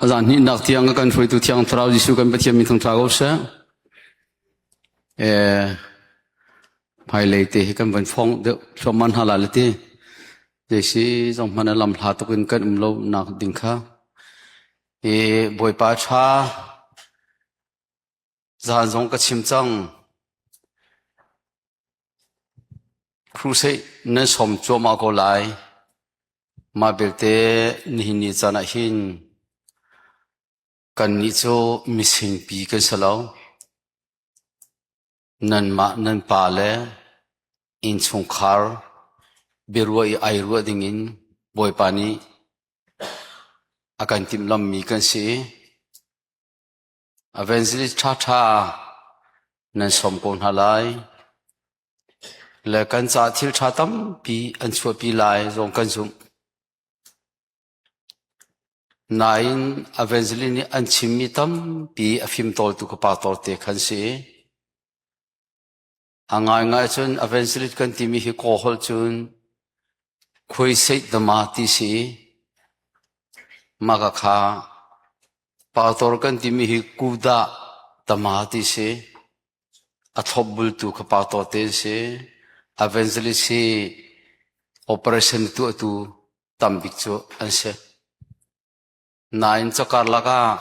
Zan hnihnak tiang a kan hruaitu Thiang Thlarau Jesuh kan Pathian min thangṭha ko seh. Eh, hmailei te hi kan van fong deuh thluahmah hna la le ti. Zeisi zong hmanh a lam hla tuk in kan um lo nak ding kha. Eh, Bawipa ṭha zan zong ka chim cang. Crusade nan sawm cuahmah ko lai. Mah belte nihin ni caan ah hin kannih cu misingpi kan si lo. Nanmah nan pa le innchungkhar biaruah i ai ruah dingin Bawipa nih a kan timhlamhmi kan si i Evangelist ṭhaṭha nan sawm ko hna lai. Le kan caah thil ṭha tampi an chuahpi lai zong kan zumh. Nain evangelist nih an chimmi tampi a fimtawltu ka pastor te khan si. A ngaingai cun evangelist kan timi hi Kawl holh cun khuaiseih dama ti si. Mah ka kha pastor kan timi hi kudah tama ti si. A thlopbultu kha pastor te an si. Evangelist hi operation tuahtu tambik cu an si. Nain cakarlak ah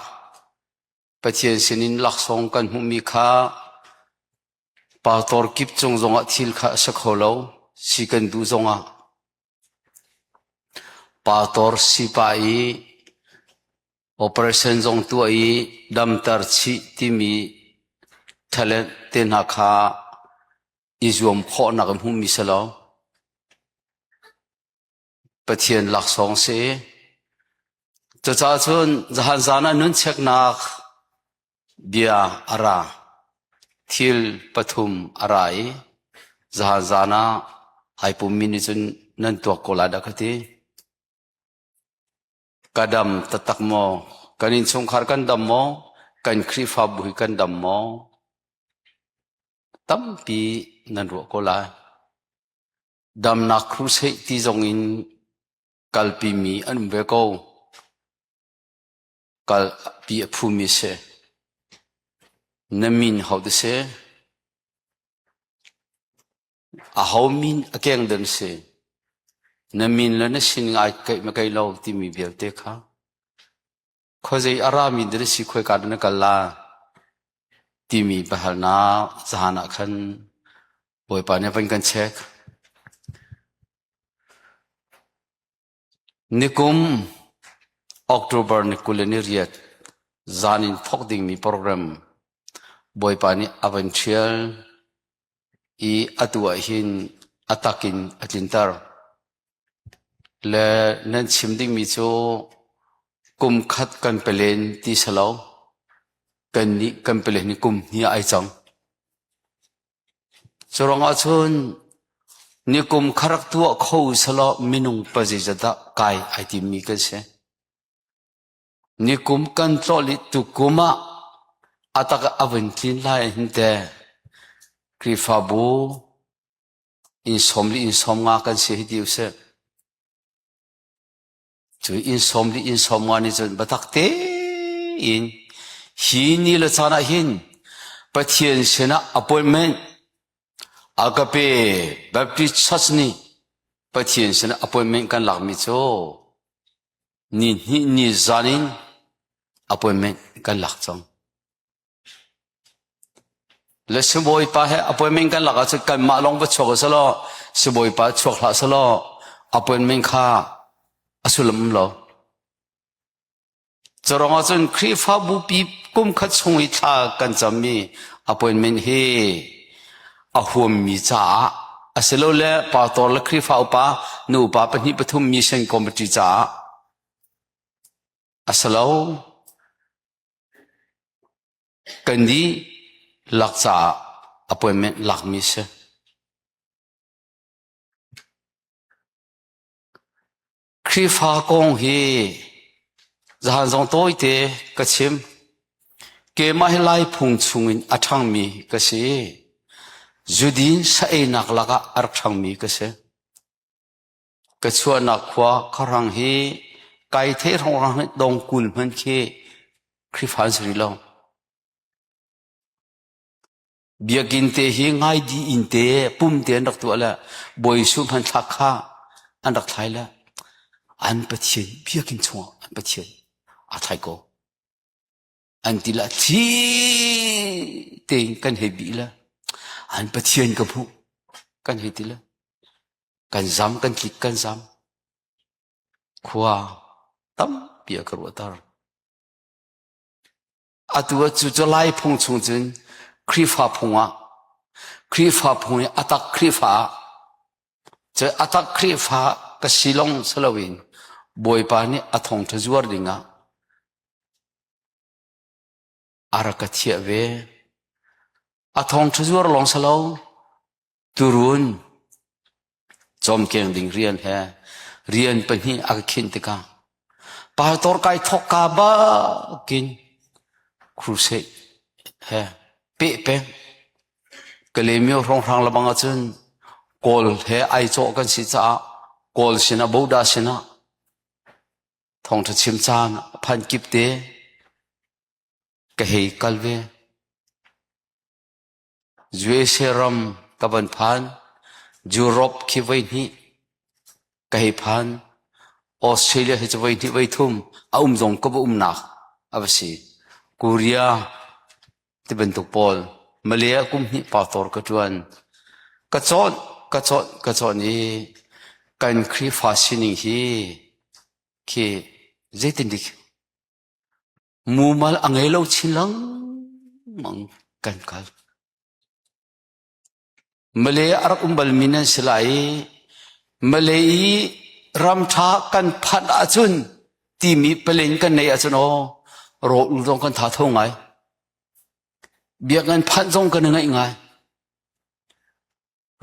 Pathian sinin laksawng kan hmuhmi kha pastor kip cung zongah thil kha a si kho lo. Si kan duh zongah pastor si pah i operation zong tuah i damter chih timi talent te hna kha i zuam khawhnak in hmuhmi si lo. Pathian laksawng si. Cucaah cun zahan zan ah nuncheknak bia a ra. Thil pathum a ra i zahan zan ah ai pummi nih cun nan tuak ko lai dah ka ti. Ka dam taktak maw? Kan innchungkhar kan dam maw? Kan Khrihfabu hi kan dam maw? Tampi nan ruah ko lai. Damnak crusade ti zong in kalpimi an um ve ko. Kalpi a phumi a si. Na min ho ti si? Aho min a keng dan si? Na min le na sining ai keih ma keih lo timi vialte kha khuazei a rami dah na si khoika dah na kal la timi biahalnak zahan ah khan Bawipa nih a van kan check. Nikum October ni 28 zan in thawk dingmi program Bawipa nih a van ṭhial i atu ah hin a tak in a tlinter. Le nan chim dingmi cu kum khat kan pelen ti si lo. Kannih kan pelen hi kum hnih ai cang. Cu ruangah cun nikum kha rak tuah kho selaw minung pazeizat dah kai ai timmi kan si. Nikum kan tlawh li tukum ah a tak a vun tlin lai hin te Khrihfabu inn sawm li inn sawm nga kan si hi ti usih. Cu inn sawm li inn sawm nga nih cun biatak tein hi ni le caan ah hin Pathian sinah appointment Agape Baptist Church nih Pathian sinah appointment kan lakmi cu ni hnih ni zan in appointment kan lak cang. Le sibawipa he appointment kan lak ahcun kanmah lawng va chuak selaw sibawipa chuak hlah selaw appointment kha a sullam um lo. Cu ahcun Khrihfabu pi kum khat chung i thla kan cammi appointment hi a huammi caah asilole pastor le Khrihfa upa nu upa pahnih pathum mission committee caah a si lo. Kan dihlak caah appointment lakmi si. Khrihfa kong hi zahan zong tawite ka chim. Keimah hi Lai phung chungin a ṭhangmi ka si. Zudin sa-einak lakah a rak ṭhangmi ka si. Ka chuahnak khua Khuahrang hi Kai the hrawng dong kul hman khi Khrihfa an si rih lo. Biakinn te hi ngai di inn te pum te an rak tuah le Bawi Jesuh hmanthlak kha an rak thlai le an Pathian biakinn chungah an Pathian aa thlai ko. An ti la thi tein kan hei bih le an Pathian ka hmuh kan hei ti le kan zam kan tlik kan zam khua tampi a ka ruahter. Atu ah cu cu Lai phung chung cun Khrihfa phung ah Khrihfa phung i a tak Khrihfa ah cu a tak Khrihfa ka si lawng si loin Bawipa nih a thawngṭha zuar dingah a rak ka thiah ve. A thawngṭha zuar lawng si lo Turun cawmkeng ding rian he rian pahnih a ka khinh tikah pastor kai thawkka bakin crusade he peh peng Kalaymyo hrawnghrang lebang ahcun Kawl he ai cawh kan si caah Kawl sinah Boda sinah thawngṭha chim caan a phan kip te ka hei kal ve. USA ram ka van phan. Europe khi voihnih ka hei phan. Australia hi cu voihnih voithum a um zong ka va umnak a va si. Korea ti bantuk pawl. Malay ah kum hnih pastor ka ṭuan. Ka cawn, ka cawn, ka cawn i kan Khrihfa sining hi khi zeitin dik Mumal a ngei lo chin lengmang kan kal. Malay a rak um balmi nan si lai i Malay i ram ṭha kan phanh ahcun timi palen kan neih ahcun aw rawl zong kan tha tho ngai. Biakinn phanh zong kan i ngaih ngai.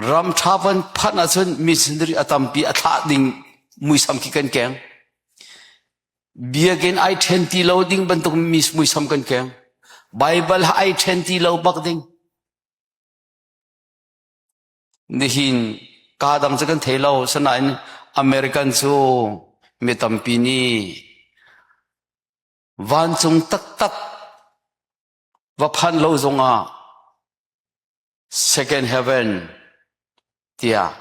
Ram ṭha van phanh ahcun missionary a tampi a thlah ding muisam khi kan keng. Biakinn ai ṭhen ti lo ding bantuk muisam kan keng. Bible ai ṭhen ti lo bak ding. Nihin kaa dang cu kan thei lo. Sinain American cu mi tampi nih vancung taktak va phan lo zongah Second heaven tiah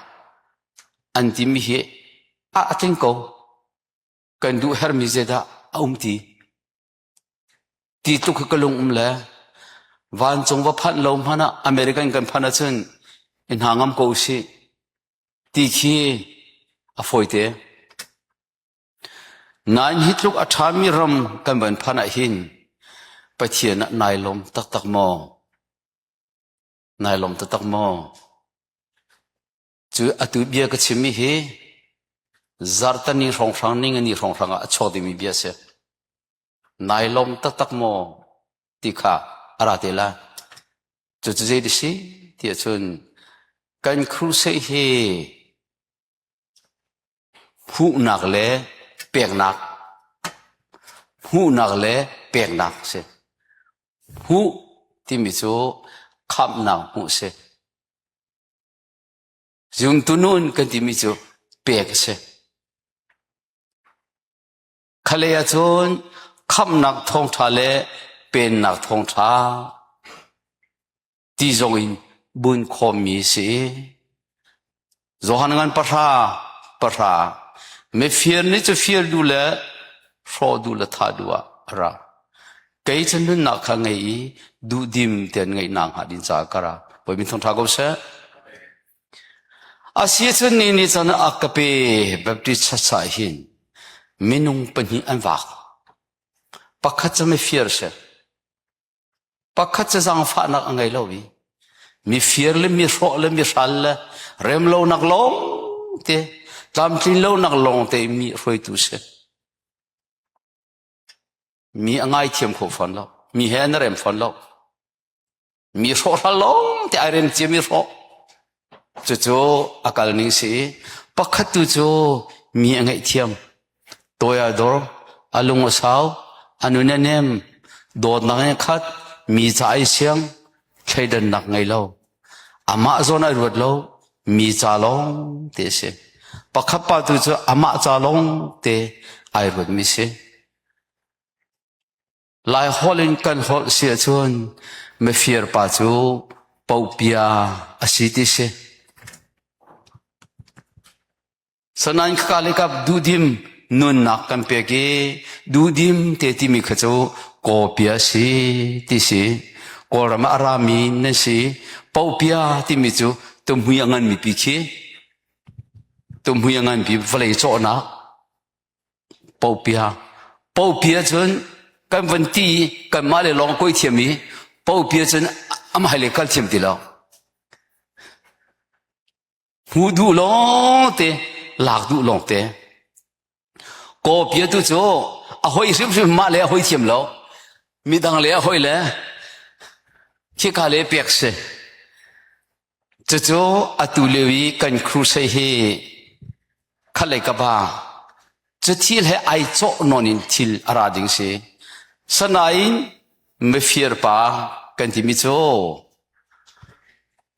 an timi hi a tling ko. Kan duh hermi zeidah a um ti? Ti tluk hi ka lung um le vancung va phanh lo hmanh ah American kan phanh ahcun i hna ngam ko usih ti khi a fawite. Nain hi tluk a ṭhami ram kan van phanh ah hin Pathian ah nai lawm taktak maw? Nai lawm taktak maw? Cu atu bia ka chimmi hi zarhteni hrawnghrang ningani hrawnghrang ah a chuak dingmi bia a si. Nai lawm taktak maw ti kha a ra te lai. Cucu zei ti si ti ahcun kan crusade hi Hmuhnak le peknak Hmuhnak le peknak a si. Hmuh timi cu khamhnak hmuh a si. Zumtu nun kan timi cu pek a si. Khalei ahcun khamhnak thawngṭha le pennak thawngṭha ti zong in bun khawmmi si. Johan ngan pahra pahra mifir nih cu fir duh le hrawh duh le thah duh ah a ra. Kei cu nunnak kha ngei i duhdim tein ngeihnak hnga din caah ka ra. Bawi min thawngṭha ko seh. A si cun ni nih cun a ka pe Baptist church ah hin minung pahnih an vak. Pakhat cu mifir si. Pakhat cu zaangfahnak a ngei lo i mifir le mihrawh le mihral le remlonak lawng te tlamtlin lonak lawng te mi hruaitu si. Mi a ngaithiam kho fawn lo. Mi he an rem fawn lo. Mi hrawhhral lawng te ai rem cia mi hrawh. Cucu a kal ning si i pakhat tu cu mi a ngaihthiam. Tawi a dor, a lung a sau, a nun a nem, dawtnak in khat, mi ca ai siang, thleidannak ngei lo. Amah zawn ai ruat lo, mi ca lawng te a si. Pakhat pa tu cu amah ca lawng te. Ai ruatmi si. Lai holh in kan holh si ahcun mifir pa cu popia a si ti si. Sanain khaka le kap duhdim nunnak kan pek i duhdim te timi kha cu kawpia si ti si. Kawlram ah a rami nan si. Popia timi cu tumhui a nganmi pi khi tumhui a nganpi vawlei cawhnak Popia. Popia cun kan van ti kanmah le lawng koi thiam i popia cun amah le kal thiam ti lo. Hmuh duh lawng te, lak duh lawng te. Kawpia tu cu a hoi hrimhrim mah le a hoi thiam lo. Midang le a hoi le khika le pek si. Cucu atu lio i kan crusade hi khalei ka ba cu thil he ai cawh nawn in thil a ra ding si. Sanain mifir pa kan timi cu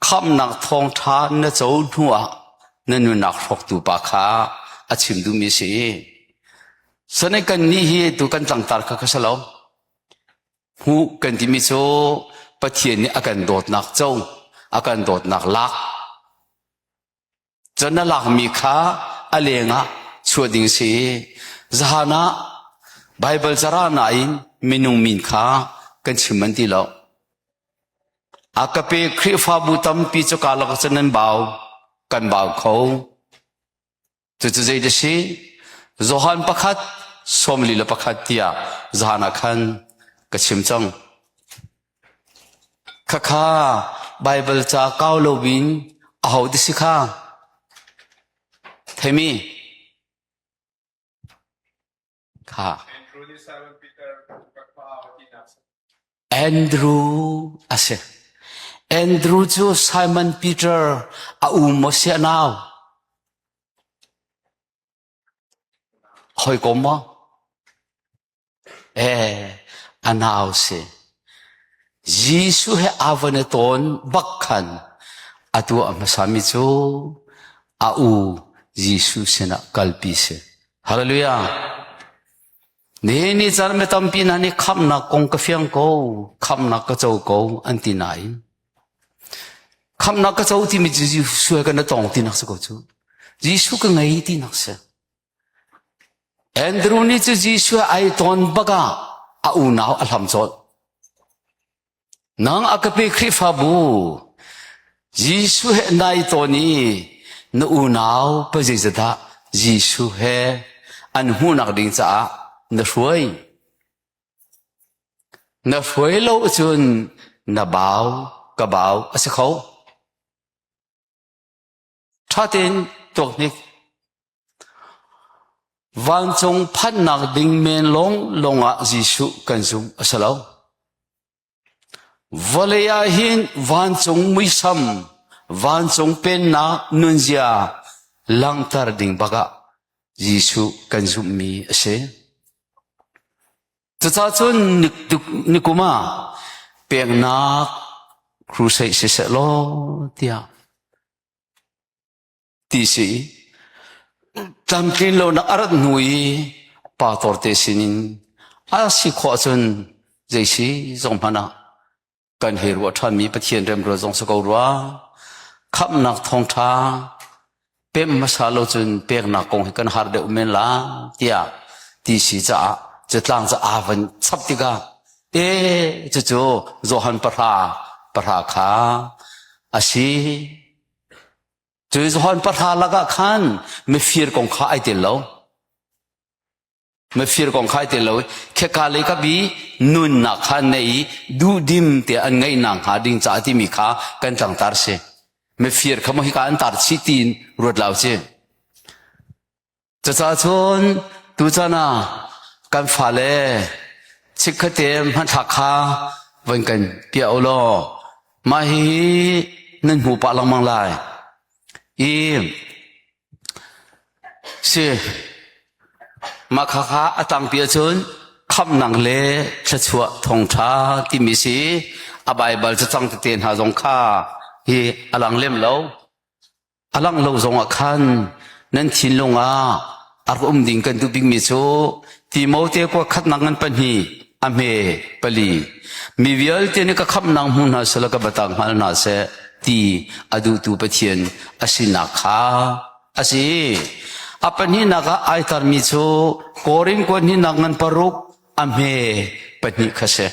khamnak thawngṭha na co hnu ah na nunnak hrawktu pa kha a chim duhmi si. Sanai kan nih hi tu kan tlangtar kha kha si lo. Hmuh kan timi cu Pathian nih a kan dawtnak co, a kan dawtnak lak. Cun na lakmi kha a lengah chuah ding si. Zahan ah Baibal cara nain minung min kha kan chim an ti lo. A ka pe Khrihfabu tampi cu ka lak cun nan bau, kan bau kho. Cucu zei a si? Johan pakhat 41 tiah zahan ah khan ka chim cang. Khakha Baibal ca kau lo in aho ti si kha? Theimi? Kha. Andrew a si. Andrew cu Simon Peter a u maw si a nau? Hawikom maw? Eh, a nau si. Jesuh he aa van i tawn bak khan a tuah hmasami cu a u Jesuh sinah kalpi si. Hallelujah. Nihin ni caan mi tampi hna nih khamhnak kong ka fiang ko, khamhnak ka co ko an ti nain khamhnak ka co timi cu Jesuh he kan i tong tinak si ko cu. Jesuh ka ngei tinak si. Andrew nih cu Jesuh ai ton bak ah a unau a hlam colh. Nang a ka pe Khrihfabu Jesuh he nai tawn i na unau pa zeizatdah Jesuh he an hmuhnak ding caah na hruai. Na hruai lo cun na bau ka bau a si kho. Ṭha tein tuak hnik. Vancung phanhnak ding men lawng lawngah Jesuh kan zumh a si lo. Vawlei ah hin vancung muisam, vancung pennak nunzia langhter ding bakah Jesuh kan zumhmi a si. Cucaah cun nikum ah peknak crusade siseh law tiah ti si tlamtlin lonak a rat hnu i pastor te sinin a si khawh cun zei si zong hmanh ah kan hei ruah ṭhanmi Pathian remruat zong si ko rua. Khamhnak thawngṭha pemh hmasa lo cun peknak kong hi kan har deuh men la tiah ti si caah catlang ca aa van chap tikah e cucu Johan pahra pahra kha a si. Cu Johan pahra lakah khan mifir kong kha ai tel lo. Mifir kong khai te lo kheka lei ka bi nunnak kha nei i duhdim te an ngeih nak hnga ding ca timi kha kan tlangtar si. Mifir kha mo hika an tar chih tiin ruat lau si. Cucaah cun tuchan ah kan fale chikkhatte hmanthlak kha van kan piah u law mah hi nan hmu pah lengmang lai. I Si. Mah khakha a tangpi ahcun khamhnak le thluachuah thawngṭha timi si a Baibal cacang tete hna zong kha hi a lang lem lo. A langh lo zongah khan nan thinlung ah a rak um ding kan duh bikmi cu Timote kua khatnak ngan pahnih a hme pali mi vialte nih ka khamhnak hmu hna seh ka biatak hngal hna seh ti a duhtu Pathian a sinak kha a si. A pahnihnak ah ai tarmi cu Korin kua hnihnak ngan paruk a hme pahnih kha si.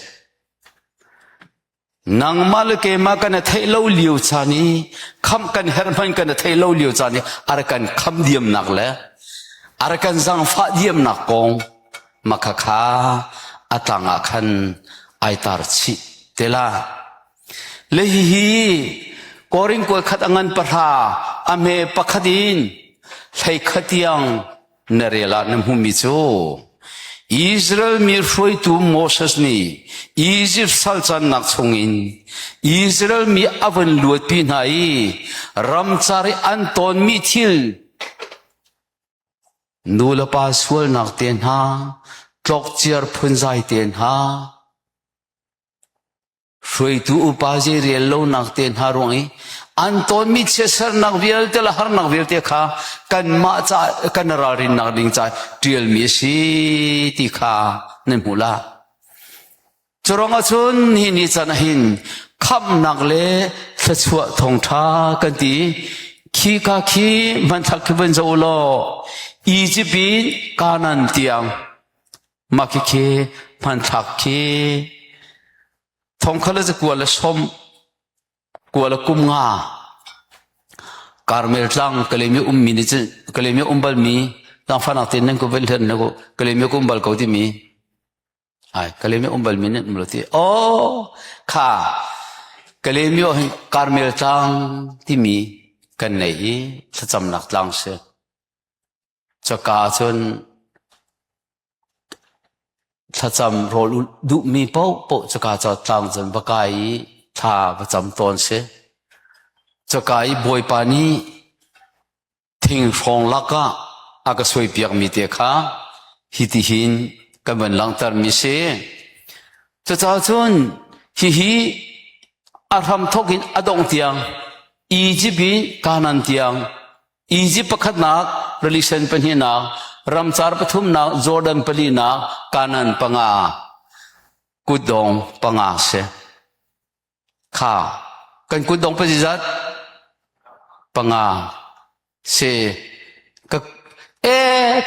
Nangmah le keimah kan i theih lo lio caan i khamh kan herh hmanh kan i theih lo lio caan i a rak kan khamh diamnak le a rak kan zaangfah diamnak kong makha kha a tlang ah khan ai tar chih te la. Le hihi Korin kual khat a ngan pahra a hme pakhat in hlei khat tiang na rel ah na hmuhmi cu Israel mi hruaitu Moses nih Izipt sal cannak chungin Israel mi a vun luatpi hna i ramcar i an tawnmi thil nu le pa sualnak te hna tlokciar phunzai te hna Hruaitu upa zei rel lonak te hna ruang i an tawnmi chiatsernak vialte le harnak vialte kha kanmah ca kan ralrinnak ding ca ṭialmi a si ti kha nan hmuh la. Curuang ahcun hi ni can ahhin khamhnak le thluachuah thawngṭha kan ti khi ka khi hmanthlak khi van zoh u law Egypt in Canaan tiang Mah khikhi hmanthlak khi thongkhat le zakua le sawm kua le kum nga Karmel tlang Kalaymyo ummi nih cun Kalaymyo um balmi tlangfahnak tein nan ku van hlen na ku Kalaymyo ku um bal ko timi ai Kalaymyo um balmi nan um lo ti oh kha Kalaymyo hin Karmel tlang timi kan nei i thlacamnak tlang si Cuka ahcun thlacam rawl ulh duhmi paohpaoh cuka cu tlang cun va kai i thla va cam tawn si. Cuka i Bawipa nih thinghrawng lakah a ka suaipiakmi te kha hitihin kan van langhtermi si. Cucaah cun hihi a hramthawk in a dongh tiang Egypt in Canaan tiang Egypt pakhatnak, rili sen pahnihnak, ramcar pathumnak, Jordan palinak, Canaan panga, kutdong panga si. Kha, kan kutdong pazizat panga si. Ka, e,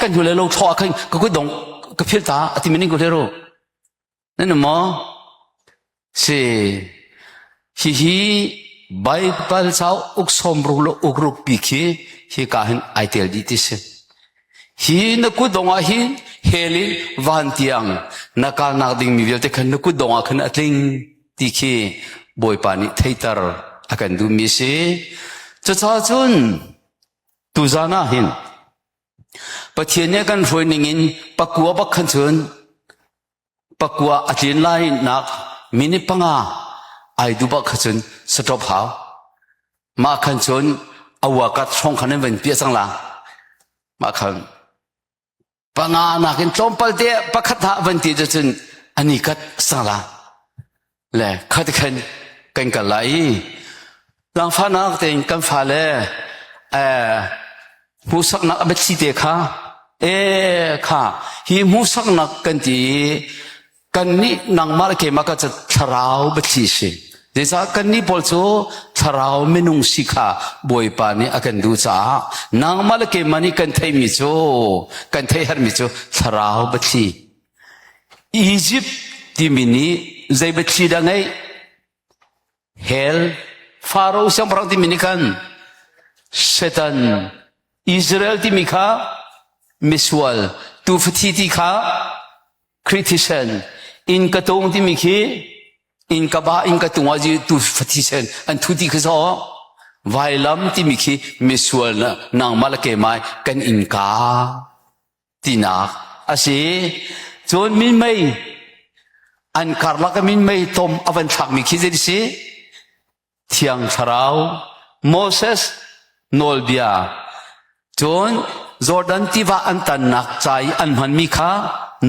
kan hnu le lo thlo ah khan ka kutdong ka phil ta ati mening ko hlero. Nan um maw? Si. Hihi Baibal cauk uk sawmruk le ukruk pi khi hika hin ai tel dih ti si. Hi na kutdong ah hin hell in van tiang na kalnak dingmi vialte khan na kutdong ah khan a tling ti khi Bawipa nih theiter a kan duhmi si. Cucaah cun tuzan ah hin Pathian nih a kan hruai ning in pakua bak khan cun pakua a tlin lai nak minute panga ai duh bak kha cun stop hau. Mah khan cun a wakat hrawng khan an van piah cang la. Mah khan panga nakin tlawmpal te pakhat ha van ti cun ani kat sang la. Le khat khan kan kal lai i Zaangfahnak tein kan fale hmuhsaknak a biathli te kha e kha hi hmuhsaknak kan ti i kannih nangmah le keimah ka cu thlarau biathli si. Zeicah kannih pawl cu thlarau minung si kha Bawipa nih a kan duh caah nangmah le keimah nih kan theihmi cu kan theih herhmi cu thlarau biathli. Egypt timi nih zei biathli dah ngeih? Hell, Faro siangpahrang timi nih khan Satan, Israel timi kha misual, tufathi ti kha Khrih thisen, inn ka tung timi khi inn ka ba inn ka tung ah tufathi sen an thu ti khi so vailam timi khi misual na nangmah le keimah kan innka tinak a si. Cun minmei an karlak i minmei tom a van thlakmi khi zei si? Thiang Thlarau Moses nawlbia cun Jordan tiva an tannak ca i an hmanmi kha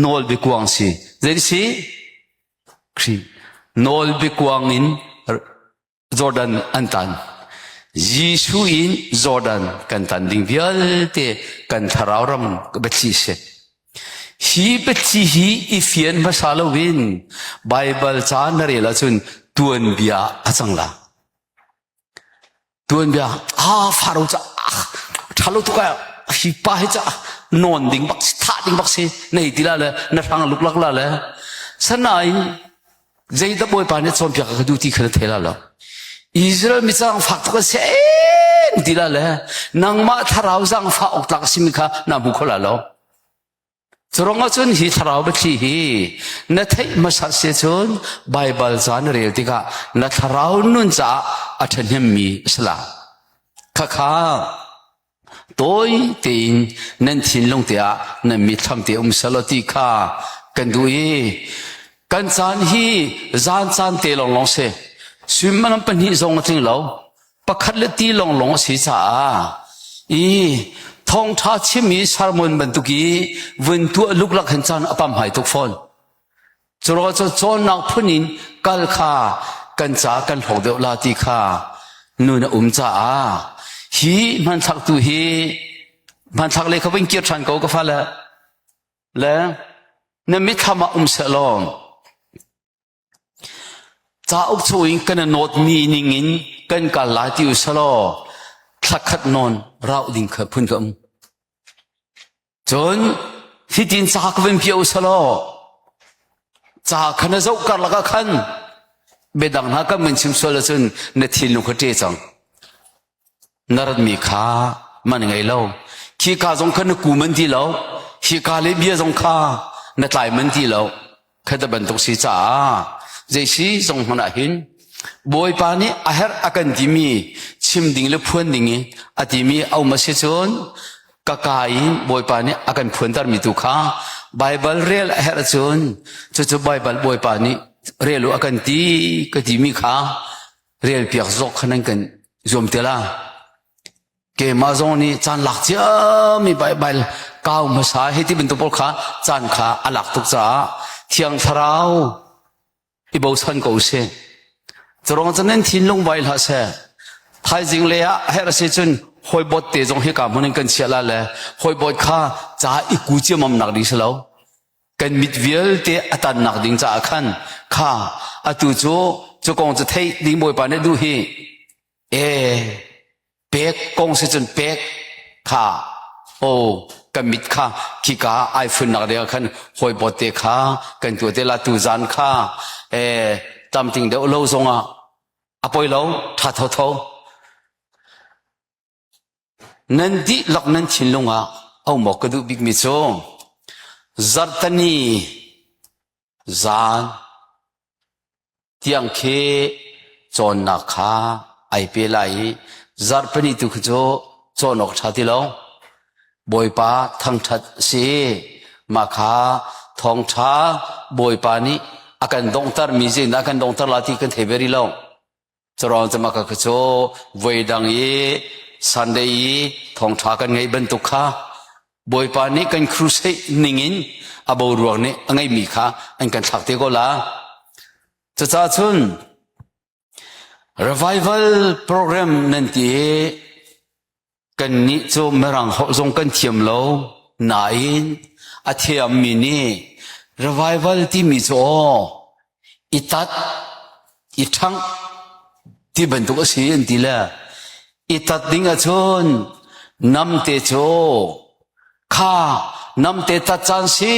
nawlbiakuang si. Zei si? Khrih nawlbiakuang in Jordan an tan. Jesuh in Jordan kan tan ding vialte kan thlarau ram biathli si. Hi biathli hi i fian hmasa loin Baibal ca na rel ahcun tuanbia a cang la. Tuanbia ah Faro ca ṭha lo tuk ah hi pa hi ca nawn ding bak si thah ding bak si na hei ti la le na hrang luklak la le sanain zeidah Bawipa nih cawnpiak ka duh ti kha na thei la lo. Israel mi zaangfak tuk an si en ti la le nangmah thlarau zaangfah awk tlak a simi kha na hmu kho la lo. Curang ahcun hi thlarau biathli hi na theih hmasat si cun Baibal ca na rel tikah na thlarau nun caah a ṭhahnemmi a si la. Khakha tawi tein nan thinlung te ah nan mitthlam te um selaw ti kha kan duh i kan caan hi zan caan te lawnglawng si. Suimilam pahnih zong a tling lo. Pakhat le ti lawnglawng a si caah i thawngṭha chim i sermon bantuk i vun tuah luklak hin caan a pamhmai tuk fawn. Curuangah cun cawnnak phun in kal kha kan ca kan hlawk deuh la ti kha nun a um caah hi hmanthlak tu hi hmanthlak lei kha vun kir ṭhan ko ka fale le na mitthlam ah um seh law Cauk chung in kan i nawtmi ningin kan kal lai ti u selaw thlakhat nawn rauh ding kha phun ka um. Cun hitin ca ka vun piah u selaw ca kha na zoh karlak ah khan biadang hna kan vun chim sual ahcun na thinlung kha ṭe cang. Na ratmi kha man ngei lo. Khi ka zong kha na ku man ti lo. Hi ka le bia zong kha na tlai man ti lo. Khata bantuk si caah zei si zong hmanh ah hin Bawipa nih a herh a kan timi chim ding le phuan ding i a timi a um a si cun ka ka in Bawipa nih a kan phuantermi tu kha Baibal rel a herh cun cucu Baibal Bawipa nih rel u a kan ti ka timi kha rel piak zawk kha nan kan zuam te la. Keimah zong nih caan lak ciami Baibal kau hmasa hi ti bantuk pawl kha caan kha a lak tuk caah Thiang Thlarau i bochan ko usih. Curang cun nan thinlung vai hlah seh. Thaizing le ah herh a si cun hawibawt te zong hika hmun in kan chiah la le hawibawt kha ca i ku ciamam nak ding si lo. Kan mit vialte a tannak ding caah khan kha atu cu cu kong cu theih ding Bawipa nih duh hi E pek kong si cun pek kha o kan mit kha khika ai funnak ding ah khan hawi bawt te kha kan tuah te la tu zan kha e tamting deuh lo zongah a poi lo tha tho tho nan dihlak nan thinlung ah aumaw ka duh bikmi cu zarhtani zan tiang khi cawnnak kha ai pe lai i zarhpini tu khi cu cawn awk ṭha ti lo. Bawipa thangṭhat si. Mah kha thawngṭha Bawipa nih a kan donghtermi zeidah a kan donghter la ti kan thei ve rih lo. Carawng cu mah kha cu voidang i Sunday i thawngṭha kan ngeih bantuk kha Bawipa nih kan crusade ningin a boruak nih a ngeihmi kha an kan thlak te ko la. Cucaah cun revival program nan ti i Kannih cu Mirang holh zong kan thiam lo nain a thiammi nih revival timi cu aw i tat, i ṭhangh ti bantuk a si an ti le i tat ding ahcun namte cu kha namte tat caan si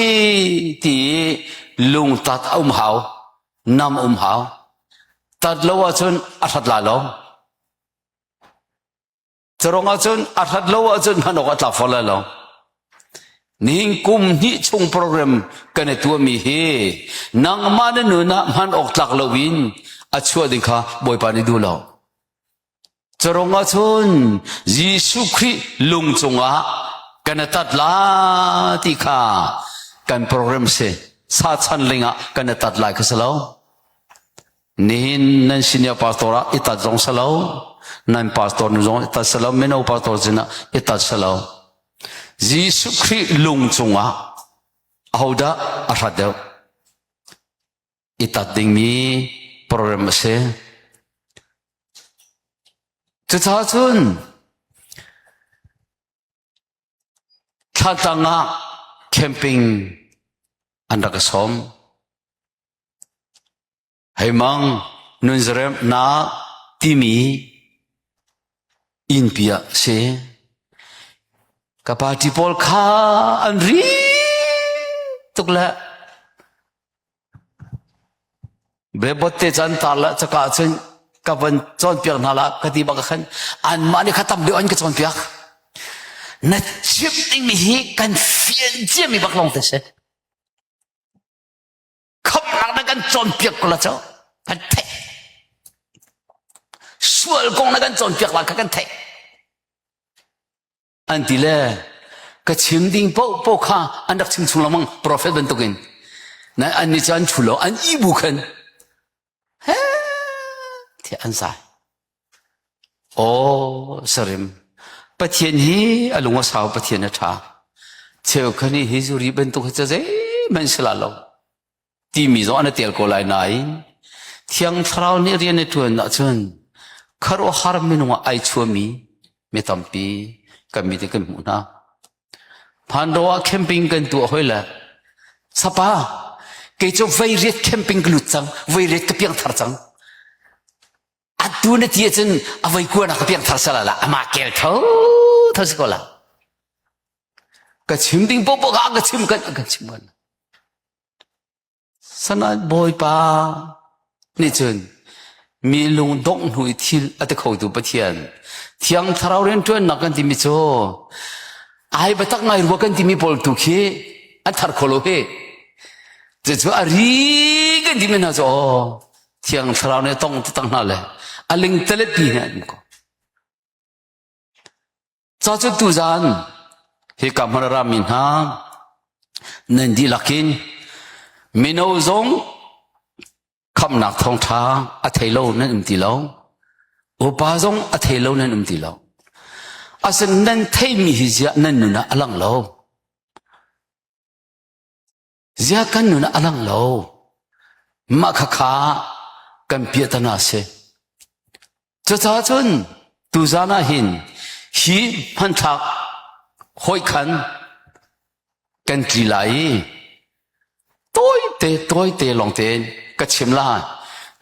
ti i lungtat a um hau, nam um hau. Tat lo ahcun a hrat la lo. Carong ahcun a hrat lo ahcun hman awk a tlak fawn lai lo. Nihin kum hnih chung program kan i tuahmi hi nangmah na nun ah hman awk tlak lo in a chuah ding kha Bawipa nih duh lo. Carong ahcun Jesuh Khrih lung cungah kan i tat la ti kha kan program si. Sa chan lingah kan i tat lai kha si lo. Nihin nan senior pastor ah i tat zong si lo, nan pastor nu zong i tat si lo, mino pastor sinah i tat si lo. Jesuh Khrih lung cungah ahodah a hrat deuh? I tat dingmi program a si. Cucaah cun thlatlang ah camping an rak ka sawm. Hei mang nunzaremnak timi innpi ah si. Ka party pawl kha an ri tuk le Bebot te chan tar la chaka cun ka van cawnpiak hna la ka ti bak khan anmah nih kha tam deuh an ka cawnpiak. Na chim dingmi hi kan fian ciami bak lawng te si. Khamnak na kan cawnpiak ko la cho kan theih. Sual kong na kan cawnpiak la kha kan theih. An ti le ka chim ding paoh paoh kha an rak chim chung lengmang prophet bantukin. Na an nih cu an thu lo an i bu khan he tiah an zai. Aw sarim Pathian hi a lung a sau Pathian a ṭha. Cheukhat nih hi zuri bantuk hi cu zeihmanh si la lo. Timi zong an i tel ko lai nain Thiang Thlarau nih rian a ṭuan ahcun khuaruahhar minung ah ai chuami mi tampi kan mit in kan hmuh hna. Phanro ah camping kan tuah hoi le sapa kei cu veiriat camping ka lut cang veiriat ka piangthar cang atu na ti ahcun a voi kuanak ka piangthar sala la amah kel tho tho si ko la ka chim ding popo ka ka chim kan ka chim kan Sana Bawipa nih cun mi lung dongh hnu i thil a ti khotu Pathian Thiang Thlarau rianṭuannak kan timi cu ai biatak ngai rua kan timi pawl tu khi an thar kho lo hi. Cucu a ri kan timi hna cu aw Thiang Thlarau nih a tong taktak hna le a lingtalet pi hna an ko. Ca cu tuzan hika hmun a rami hna nan dihlak in mino zong khamhnak thawngṭha a thei lo nan um ti lo. Upa zong a thei lo nan um ti lo. Asin nan theimi hi ziah nan nun ah a lang lo. Ziah kan nun ah a lang lo. Mah khakha kan piahtana a si. Cucaah cun tuzan ah hin hi hmanthlak hawi khan kan tli lai i tawite tawite lawng tein ka chim la.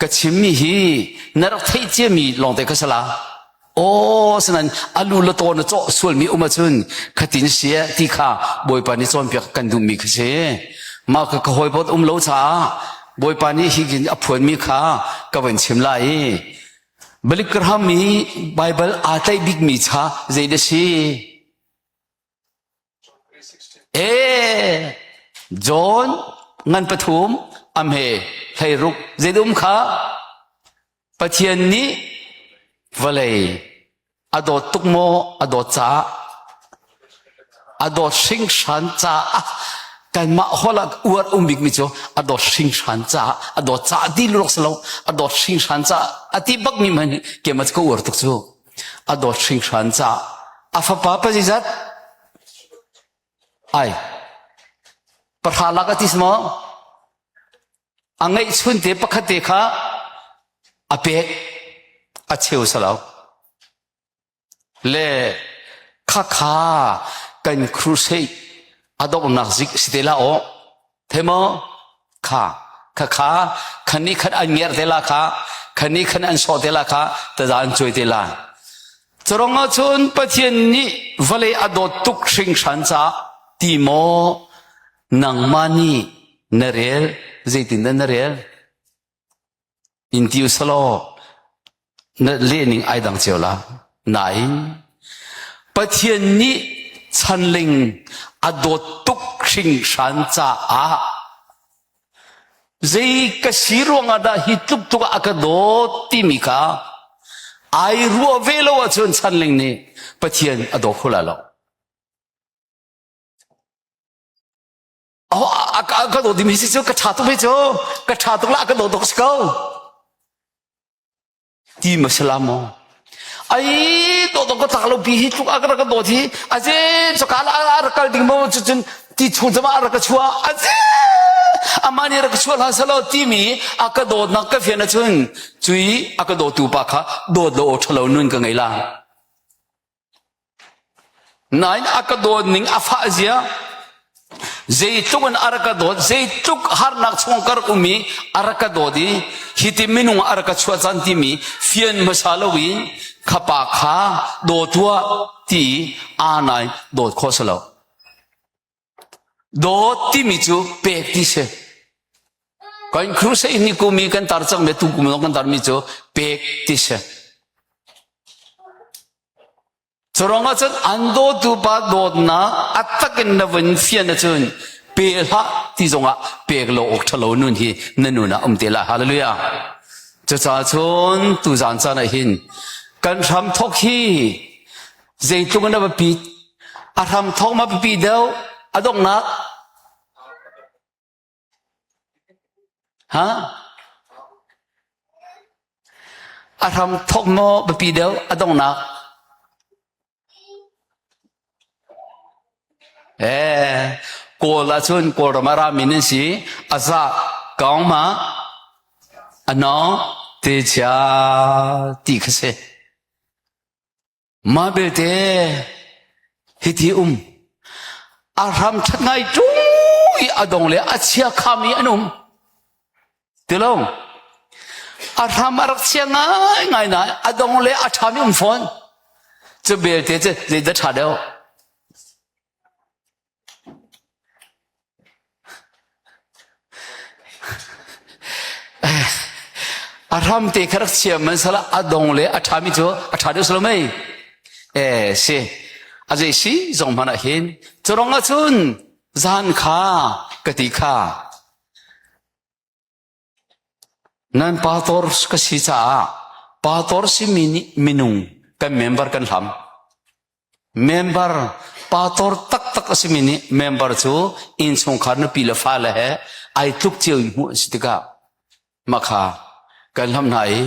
Ka chimmi hi na rak theih ciami lawngte ka si la. Aw sinan alu le taw na cawh sualmi um ahcun khatin si ti kha Bawipa nih cawnpiak kan duhmi kha si. Mah ka ka hawipawt um lo caah Bawipa nih hikin a phuanmi kha ka van chim lai i Balik Graham i Baibal aa tlaih bikmi cha zei dah si? E John ngan pathum amhe hleiruk zeidum kha Pathian nih vawlei a dawt tuk maw a dawt caah a dawt hringhran caah kanmah holh ah uar um bikmi cu a dawt hringhran caah a dawt caah ti lulok si lo a dawt hringhran caah a ti bakmi hmanh hi keimah cu ka uar tuk cu a dawt hringhran caah a fapa pa zeizat ai pahra lak a ti si maw A ngeihchunte pakhat te kha a pek a cheu salo. Le khakha kan crusade a donghnak zik si te la aw. The maw? Kha khakha khani khat an ngerh te la kha khani khan an sawh te la kha taza an cuai te la. Curong ahcun Pathian nih vawlei a dawt tuk hringhran caah ti maw nangmah nih na rel zeitindah na rel in ti usalaw na lehning ai dang cio la nain Pathian nih chanling a dawt tuk hringhran caah zei ka si ruangah dah hi tluk tuk ah a ka dawt timi kha ai ruah ve lo ahcun chanling nih Pathian a daw kho lai lo A ka dawt dimi si cu ka ṭha tuk ve cu ka ṭha tuk la ka dawt tuk si ko ti ma si la maw ai dawt dawt ka tlak lo pi hi tluk a ka dawt hi aze chaka la a rak kal ding mo cun ti chung cama a rak ka chua aze Amah nih rak chuah hlah selaw timi a ka dawtnak ka fian ahcun cui a ka dawtu pa kha dawt lo aw ṭhalo nun ka ngei la. Nain a ka dawt ning a fah zia zeitluk in a rak ka dawt zeitluk harnak chung ka rak um i a rak ka dawt i hiti minung a rak ka chuah caan timi fian hmasa loin kha pa kha daw tuah ti aa nai dawt khawh si lo. Dawt timi cu pek ti si. Kan crusade ni kum i kan tar cang me tu kum zong kan tar mi cu pek ti si. Curang ahcun an dawtu pa dawtnak a takin na vun fian ahcun pe hlah ti zongah pek lo awk ṭhalo nun hi na nun ah um te lai. Hallelujah. Cucaah cun tuzaan caan ah hin kan hram thok hi zeitluk in a biapit a hram thok ma biapi deuh a donghnak ha a hram thok maw biapi deuh a donghnak eh kawl ahcun kawlram a rami nan si a za kaung ma a nawng te chia ti kha si Mah belte hiti um a hram ṭhat ngai ṭung i a dong le a chia khami an um. Tilo a hram a rak chia ngai ngai na a dong le a ṭhami um fawn. Cu belte cu zeidah ṭha deuh? A hram te kha rak chia man sala a dong le a ṭhami cu a ṭha deuh salo mei eh si a zei si zong hmanh ah hin curong ah cun zan kha ka ti kha Nan pastor ka si caah pastor simi nih minung kan member kan hlam. Member pastor taktak a simi nih member cu innchungkhar nupi le fale he ai tluk cio in hmuh an si tikah mah kha kan hlam hna i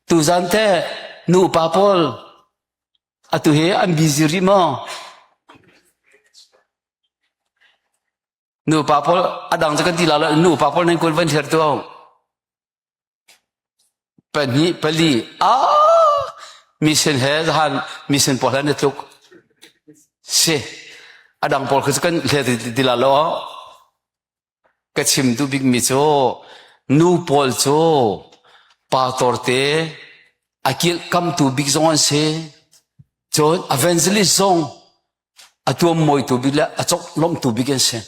tuzan te nupa pawl atu hi an busy rih maw? Nupa pawl a dang cu kan ti la lo nupa pawl nan kun van thlir tu pahnih pali a mission he zahan mission pawl he na tluk si a dang pawl khi cu kan hler ti la lo ka chim duh bik mi cu nu pawl cu pa torte a kilhkamtu bik zong an si cun evangelist zong a tuammawitu bik le a cawklawmhtu bik an si.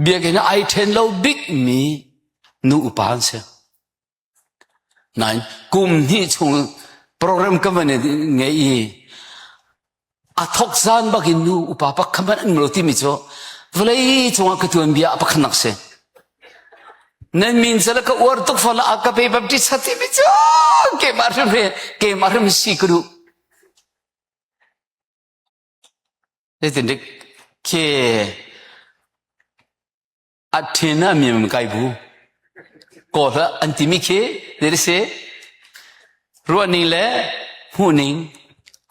Biakinn ah ai ṭhen lo bikmi nu upa an si. Nain kum hnih chung program kan van ngei i a thok zan bak in nu upa pakhat hmanh an lo timi cu vawlei cungah ka tuanbia a pakhatnak si. Nan min cu ka uar tuk fawn a ka pe baptist timi cu keimah hrim keimah hrim si ka duh. Zeitindik khi a ṭhin a mi kai bu kawl hlah an timi khi zei si ruahning le hmuhning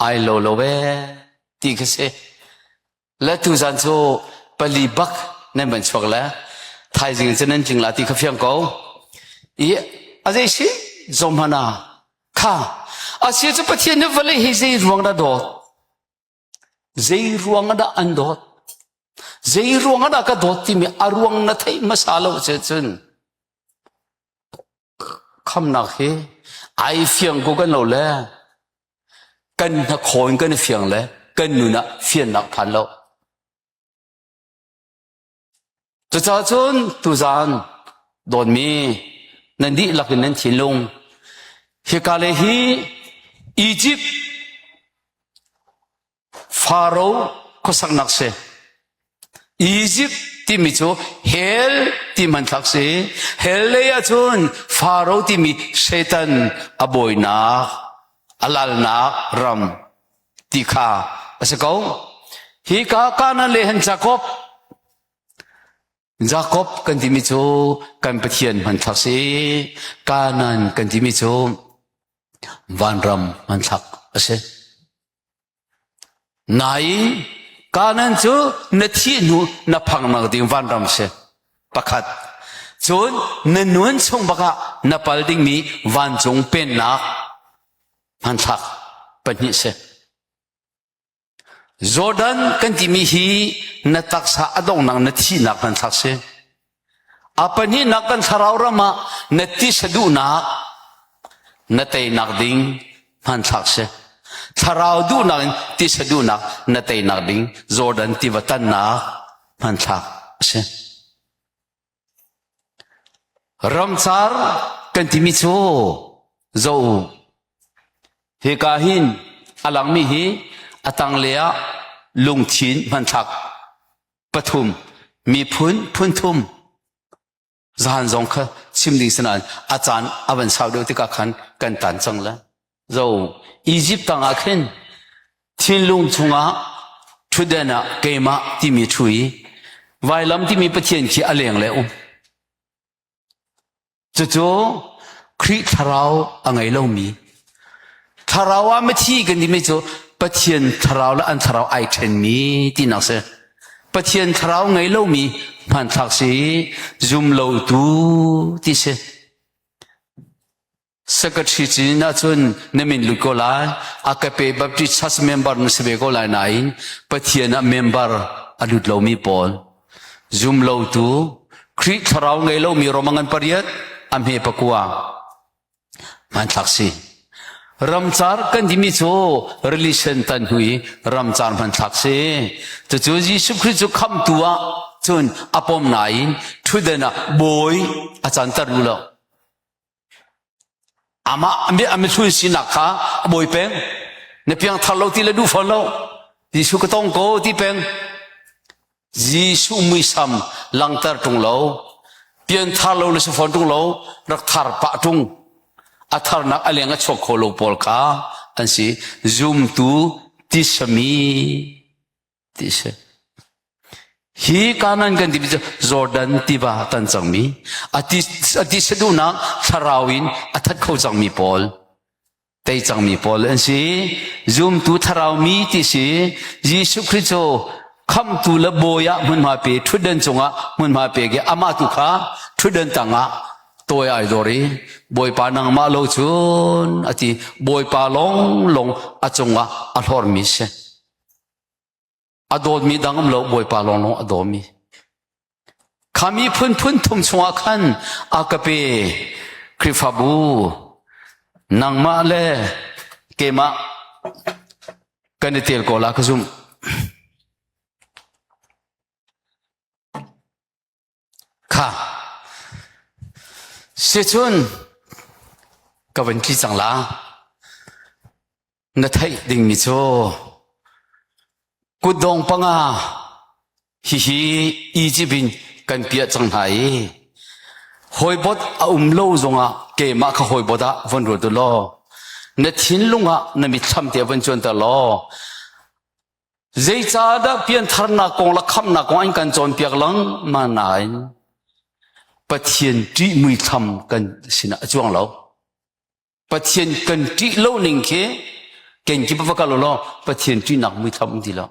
ai lo lo ee ti khi si le tuzan cu pali bak nan van chuak le thaizing cu nan tling la ti kha fiang ko i a zei si zom hmana Kha a si cu Pathian nih vawlei hi zei ruang dah dawt? Zei ruang dah an dawt? Zei ruang dah ka dawt timi a ruang na theih hmasa lo cun khamnak hi ai fiang ko kan lo le kan hnakhaw in kan i fiang le kan nun ah fiannak phan lo. Cucaah cun tuzaan dawtmi nan dihlak in nan thinlung hika le hi Egypt Faro khuasaknak si. Egypt timi cu hell ti hmanthlak si. Hell lei ahcun Faro timi Satan a bawinak, a lalnak ram ti kha a si ko. Hi ka Kanaan le han Jakob Jakob kan timi cu kan Pathian hmanthlak si. Kanaan kan timi cu vanram hmanthlak a si. Nain Kanaan cu na thih hnu na phangnak ding vanram si. Pakhat. Cun na nun chung bakah na pal dingmi vancung pennak hmanthlak pahnih si. Jordan kan timi hi na taksa a donghnak na thihnak hmanthlak si. A pahnihnak kan thlarau ram ah na tisa duhnak na teinak ding hmanthlak si. Thlarau duhnak in tisa duhnak na teinak ding Jordan tiva tannak hmanthlak a si. Ramcar kan timi cu zo hika hin a langmi hi a tanglei ah lungthin hmanthlak pathum miphun phunthum zahan zong kha chim ding si nain a caan a van sau deuh tikah khan kan tan cang le zo Egypt tangah khin thinlung chungah ṭhutden ah keimah timi ṭhu i vailam timi Pathian khi a leng le um cucu Khrih thlarau a ngei lomi thlarau ah mithi kan timi cu Pathian thlarau le an thlarau ai ṭhenmi tinak si Pathian thlarau ngei lomi hmanthlak si zum lotu ti si Secretary cin ahcun na min lut ko lai. Agape Baptist Church member na si ve ko lai nain Pathian ah member a lut lomi pawl zum lotu Khrih thlarau ngei lomi Roma ngan pariat a hme pakua hmanthlak si. Ramcar kan timi cu rili sen tan hnu i ramcar hmanthlak si. Cucu Jesuh Khrih cu khamhtu ah cun a pom nain ṭhutden ah bawi a canter lu lo. Amah a mihlun sinak kha a bawi peng. Na piangthar lo ti le duh fawn lo. Jesuh ka tong ko ti peng. Jesuh muisam langter ṭung lo. Pianthar lo le si fawn ṭung lo. Rak thar pah ṭung. A tharnak a leng a chuak kho lo pawl kha an si. Zumtu tisami ti si. Hi Kanan kan timi cu Jordan tiva tan cangmi, a ti saduhnak thlarau in a that kho cangmi pawl, tei cangmi pawl an si. Zumtu thlarau mi ti si. Jesuh Khrih cu khamhtu le bawi ah hmunhma pe, ṭhutdan cungah hmunhma pe ke amah tu kha ṭhutdan tangah tawi ai dor i Bawipa nangmah lo cun a ti. Bawipa lawnglawng a cungah a hlormi si. A dawtmi dang um lo Bawipa lawnglawng a dawmi. Kha mi phunphun thum chungah khan a ka pe Khrihfabu nangmah le keimah kan i tel ko la ka zumh. Kha sicun ka van tli cang la. Na theih dingmi cu kutdong panga hihi Egypt in kan piah cang hna i hawibot a um lo zongah keimah kha hawibot ah von ruat u law na thinlung ah na mitthlam te von cuanter law Zeicahdah piantharnak kong le khamhnak kong an kan cawnpiak lengmang nain Pathian ṭih muithlam kan sinah a cuang lo. Pathian kan ṭih lo ning khi kenkip va kal law Pathian ṭihnak muithlam um ti lo.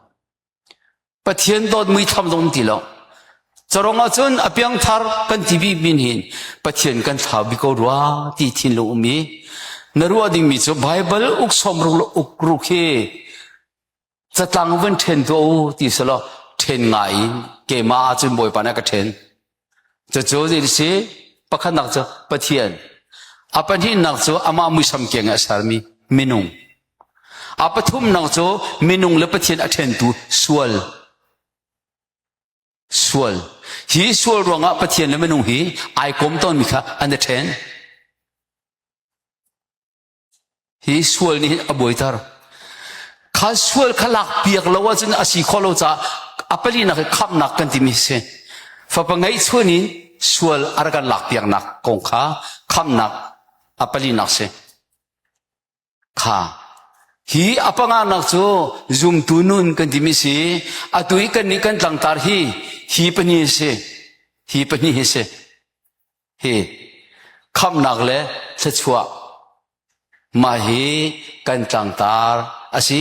Pathian dawt muithlam zong um ti lo. Carong ahcun a piangthar kan ti bik min hin Pathian kan thlau bik ko rua ti thinlung um i na ruah dingmi cu Baibal uk sawm ruk le uk ruk hi Catlang van ṭhen tuah u ti selaw ṭhen ngai in keimah ahcun Bawipa nih a ka ṭhen. Cucu zei si pakhatnak cu Pathian. A pahnihnak cu amah muisam keng a sermi minung. A pathumnak cu minung le Pathian a ṭhentu sual. Sual. Hi sual ruangah Pathian le minung hi ai kom tawnmi kha an i ṭhen. Hi sual nih hin a buaiter. Kha sual kha lak piak lo ahcun a si khawh lo caah a palinak hi khamhnak kan timi si. Fapa ngeihchun in sual a rak kan lak piaknak kong kha khamhnak a palinak si. Kha hi a panganak cu zumtu nun kan timi si. Atu i kan nih kan tlangtar hi hi pahnih si. Hi pahnih hi si. Hi khamhnak le thluachuah mah hi kan tlangtar a si.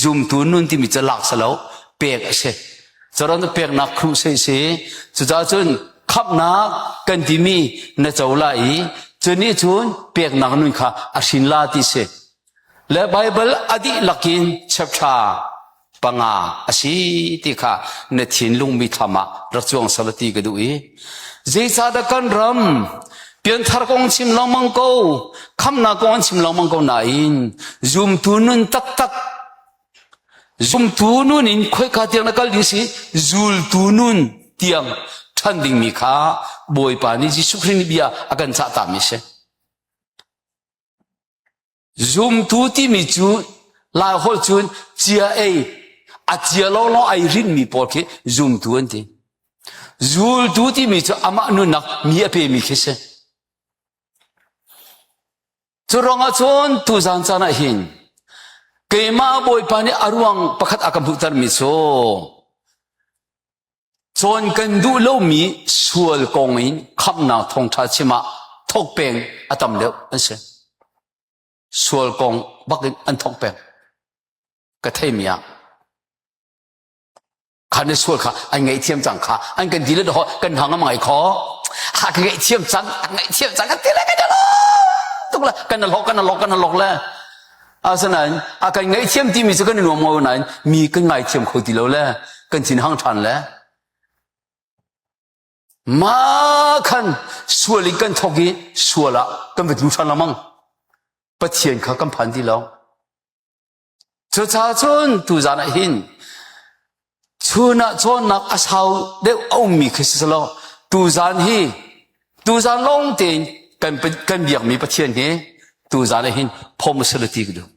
Zumtu nun timi cu lak si lo, pek a si. Caron peknak crusade si. Cucaah cun khamhnak kan timi na co la i cu nih cun peknak nun kha a hrin la ti si. Le Baibal a dihlak in chapter panga a si ti kha na thinlung mithlam ah rak cuang sal ti ka duh i zeicahdah kan ram pianthar kong chim lengmang ko khamnak kong an chim lengmang ko nain zumtu nun taktak zumtu nun in khoika tiang na kal ding si zultu nun tiang ṭhan dingmi kha Bawipa nih Jesuh Khrih nih bia a kan cah tami si. Zumtu timi cu Laiholh cun cia ei, a cia lawnglawng ai rinmi pawl khi zumtu an ti. Zultu timi cu amah nunnak mi a pemi khi si. Cu ruangah cun tuzan caan ah hin keimah Bawipa nih a ruang pakhat a ka hmuhtermi cu Cawn kan duh lomi sual kong in khamhnak thawngṭha chim ah thawk peng a tam deuh an si. Sual kong bak in an thawk peng. Ka theimi ah kha na sual kha an ngaihthiam cang kha an kan ti le daw kan hang am ngai kho ha ka ngaihthiam cang a ngaihthiam cang kan ti le kan tuk le kan lok kan lok kan lok le Asinain a kan ngaihthiam timi cu kan i nuam ko nain mi kan ngaithiam kho ti lo le kan thin hang ṭhan le mah khan sual in kan thawk i sual ah kan va tlu ṭhan lengmang. Pathian kha kan phan ti lo. Cucaah cun tuzan ah hin Chun ah cawnnak a sau deuh a ummi khi si selaw tuzan hi tuzan lawng tein kan kan biakmi Pathian hi tuzan ah hin phom a si ti ka duh.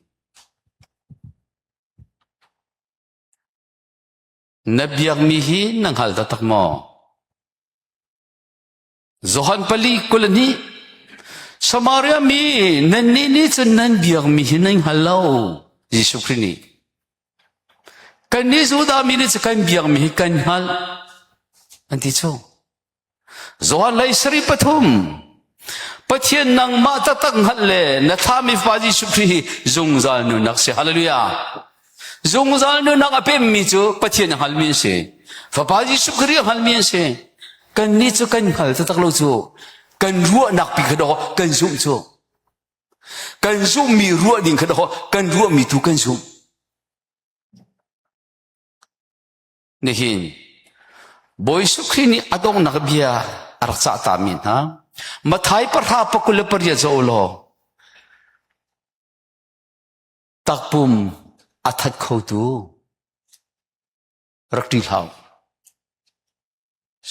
Na biakmi hi na hngal taktak maw? Johan pali 22 Samaria mi nannih nih cun nan biakmi hi nan hngal lo Jesuh Khrih nih kannih Judah mi nih cun kan biakmi hi kan hngalh an ti cu Johan lei sari pathum Pathian nangmah taktak hngalh le na thlami Fapa Jesuh Khrih hi zungzal nunnak si hallelujah Zungzal nunnak a pemmi cu Pathian a hngalmi an si. Fapa Jesuh Khrih a hngalmi an si. Kannih cu kan hngal taktak lo cu. Kan ruahnak pi kha dawh kan zumh cu. Kan zumhmi ruah ding kha dawh kan ruahmi tu kan zumh. Nihin Bawi Jesuh Khrih nih a donghnak bia a rak cah tami hna Mathai pahra pakul le pariat zoh law Takpum a that khotu rak ṭih hlah u.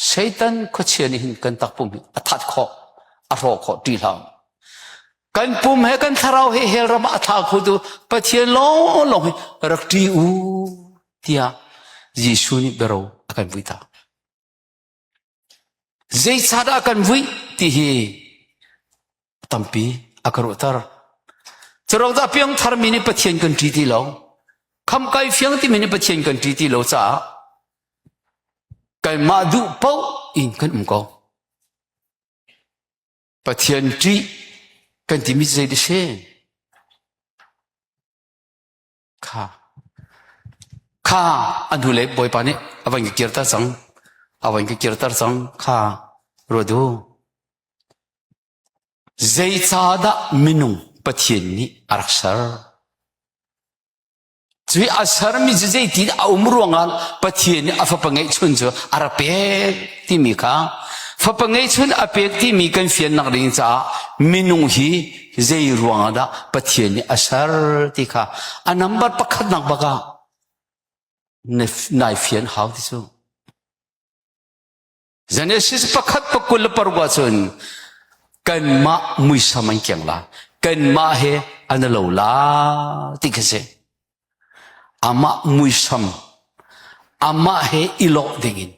Satan khuachia nih hin kan takpum hi a that khawh, a hrawh khawh, ṭih hlah u. Kan pum he kan thlarau he hell ram ah a thla khotu Pathian lawnglawng hi rak ṭih u tiah Jesuh nih biaro a kan vui ta. Zeicahdah a kan vuih ti hi tampi a ka ruahter. Curuang dah piangtharmi nih Pathian kan ṭi ti lo. Khamkai fiang timi nih Pathian kan ṭi ti lo caah kanmah duh paoh in kan um ko. Pathian ṭih kan timi zei ti si? Kha kha a hnulei Bawipa nih a van ka kirter cang. A van ka kirter cang. Kha ruat u. Zeicahdah minung Pathian nih a rak ser? Cui a sermi cu zeitin a um ruangah Pathian nih a fapa ngeihchun cu a rak pek timi kha fapa ngeihchun a pek timi kan fiannak ding caah minung hi zei ruangah dah Pathian nih a ser ti kha a number pakhatnak bak ah nai fian hau ti cu. Genesis pakhat pakul le paruk ahcun kanmah muisam an keng la kanmah he an lo la ti khi si. Amah muisam amah he i lawh dingin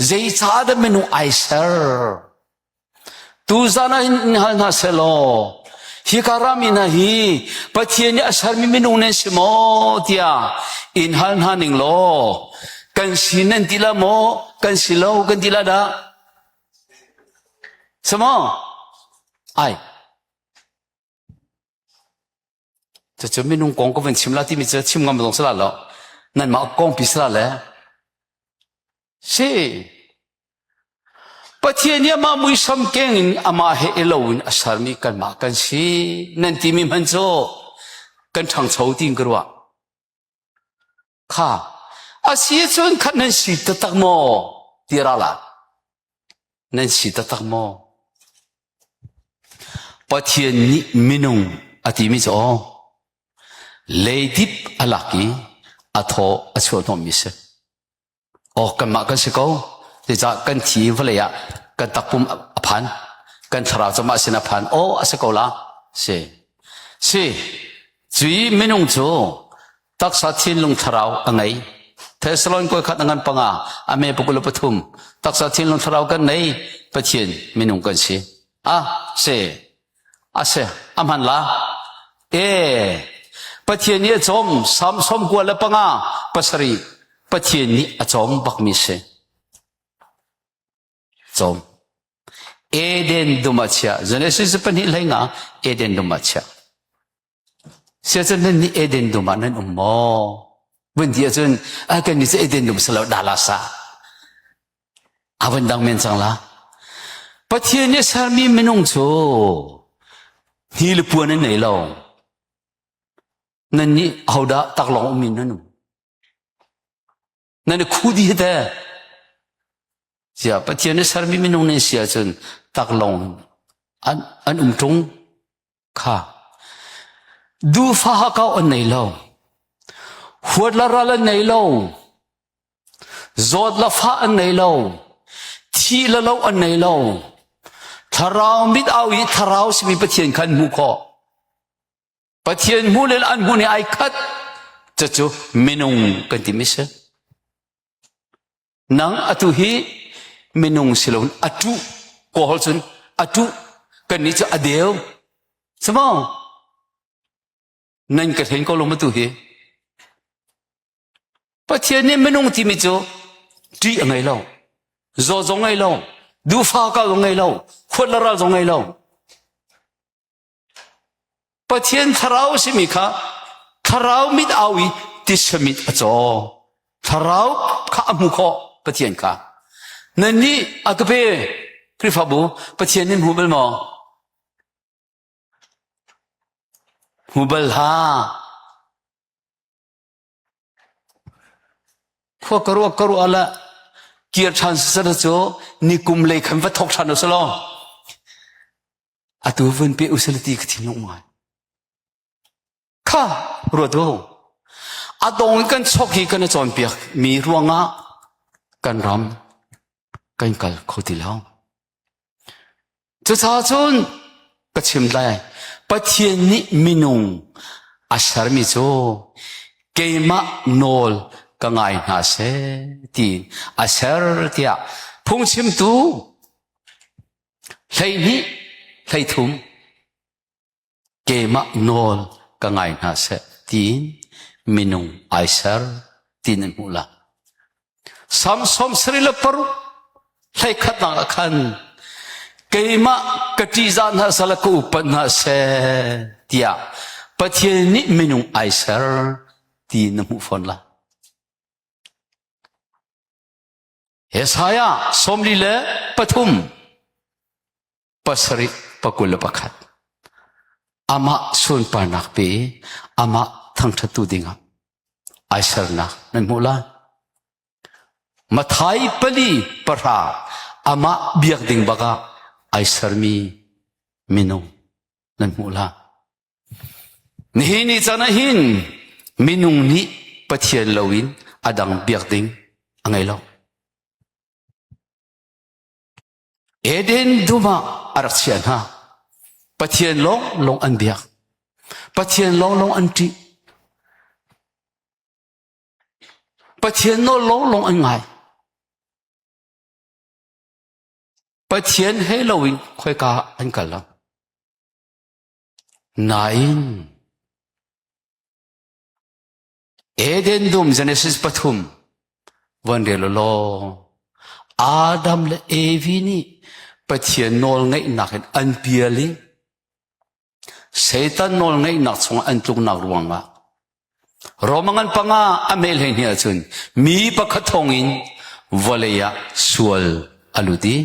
zeicah dah minung ai ser Tuzan ah hin hal hna sehlaw hika rami hna hi Pathian nih a sermi minung nan si maw tiah in hal hna ning law kan si nan ti la maw kan si lo kan ti la dah si maw ai Cucu minung kong ka van chim la timi cu chim ngam zong si la lo. Nanmah kong pi si la le. Si. Pathian nih amah muisam keng in amah he i lo in a sermi kanmah kan si nan timi hmanh cu kan ṭhangcho tiin ka ruah. Kha a si cun khat nan si taktak maw ti ra la nan si taktak maw? Pathian nih minung a timi cu aw leidip a lak i a thaw a chuah hnawhmi si. Aw kanmah kan si ko. Zeicah kan thi vawlei ah kan takpum a phan. Kan thlarau cu mah sin a phan. Aw a si ko la. Si. Si. Cui minung cu taksa thinlung thlarau a ngei. Thessalon koi khat a ngan panga a me pakul pathum taksa thinlung thlarau kan nei Pathian minung kan si. Ah si. A si, a hman la. E, Pathian nih a cawm, Sam 95 pasarih Pathian nih a cawm bakmi si. Cawm. Eden dum ah chia. Genesis pahnih hlei nga Eden dum ah chia. Siacun nan nih Eden dum ah nan um maw? Vun ti ahcun a kan nih cu Eden dum si lo Dallas ah. A van dang men cang la. Pathian nih sermi minung cu hni le puan an nei lo. Nan nih hodah taklawng ummi nan um. Nan i khu dih te. Sia Pathian nih sermi minung nan si ahcun taklawng an, an um ṭung. Kha. Duhfa hakau an nei lo. Huat la ral an nei lo. Zawt la fah an nei lo. Thi la lo an nei lo. Thlarau mit au i thlarau simi Pathian khan hmuh khawh. Pathian hmuh le an hmuh ni ai khat. Cucu minung kan timi si. Nang atu hi minung si loin a ṭuh kawl cun a ṭuh kannih cu a deu. Samaw nan ka hlen ko lo ma tu hi? Pathian nih minung timi cu ṭih a ngei lo, zaw zong ngei lo, duhfa ka zong ngei lo, huat le ral zong ngei lo. Pathian thlarau a simi kha thlarau mit au i tisa mit a caw. Thlarau kha a hmu khawh Pathian kha. Nannih a ka pe Khrihfabu Pathian nin hmu bal maw? Hmu bal hlah. Khua ka ruah ka ruah la kir ṭhan siseh cu nikum lei khan va thawk ṭhan usih law atu vun pe usih ti ka thinlung ngai. Kha ruat u. A dong in kan chok hi kan i cawnpiak mi ruangah kan ram kan kal kho ti lo. Cucaah cun ka chim lai, Pathian nih minung a sermi cu keimah nawl ka ngai hna seh ti a ser tiah phungchimtu 12 13 keimah nawl ka ngai hna seh tiin minung ai ser ti nan hmuh la. Sam som sarih le paruk hlei khatnak ah khan keimah ka ṭihzah hna seh le ka upat hna seh tiah Pathian nih minung ai ser ti na hmuh fawn la. Isaiah 43 pasarih 21 amah sunparnak pe i amah thangṭhattu dingah ai sernak nan hmuh lai. Mathai pali pahra amah biak ding bakah ai sermi minung nan hmuh lai. Nihin ni caan ah hin minung nih Pathian loin a dang biak ding a ngei lo. Eden dum ah a rak chiah hna. Pathian lawnglawng an biak. Pathian lawnglawng an ṭih. Pathian nawl lawnglawng an ngai. Pathian he loin khoika an kal lo. Nain Eden dum Genesis pathum van rel law Adam le Evi nih Pathian nawl ngeihnak in an pial i Satan nawl ngeihnak chungah an tluknak ruangah Roma ngan panga a meh hlei hnih ahcun mi pakhat thawngin vawlei ah sual a. a lut i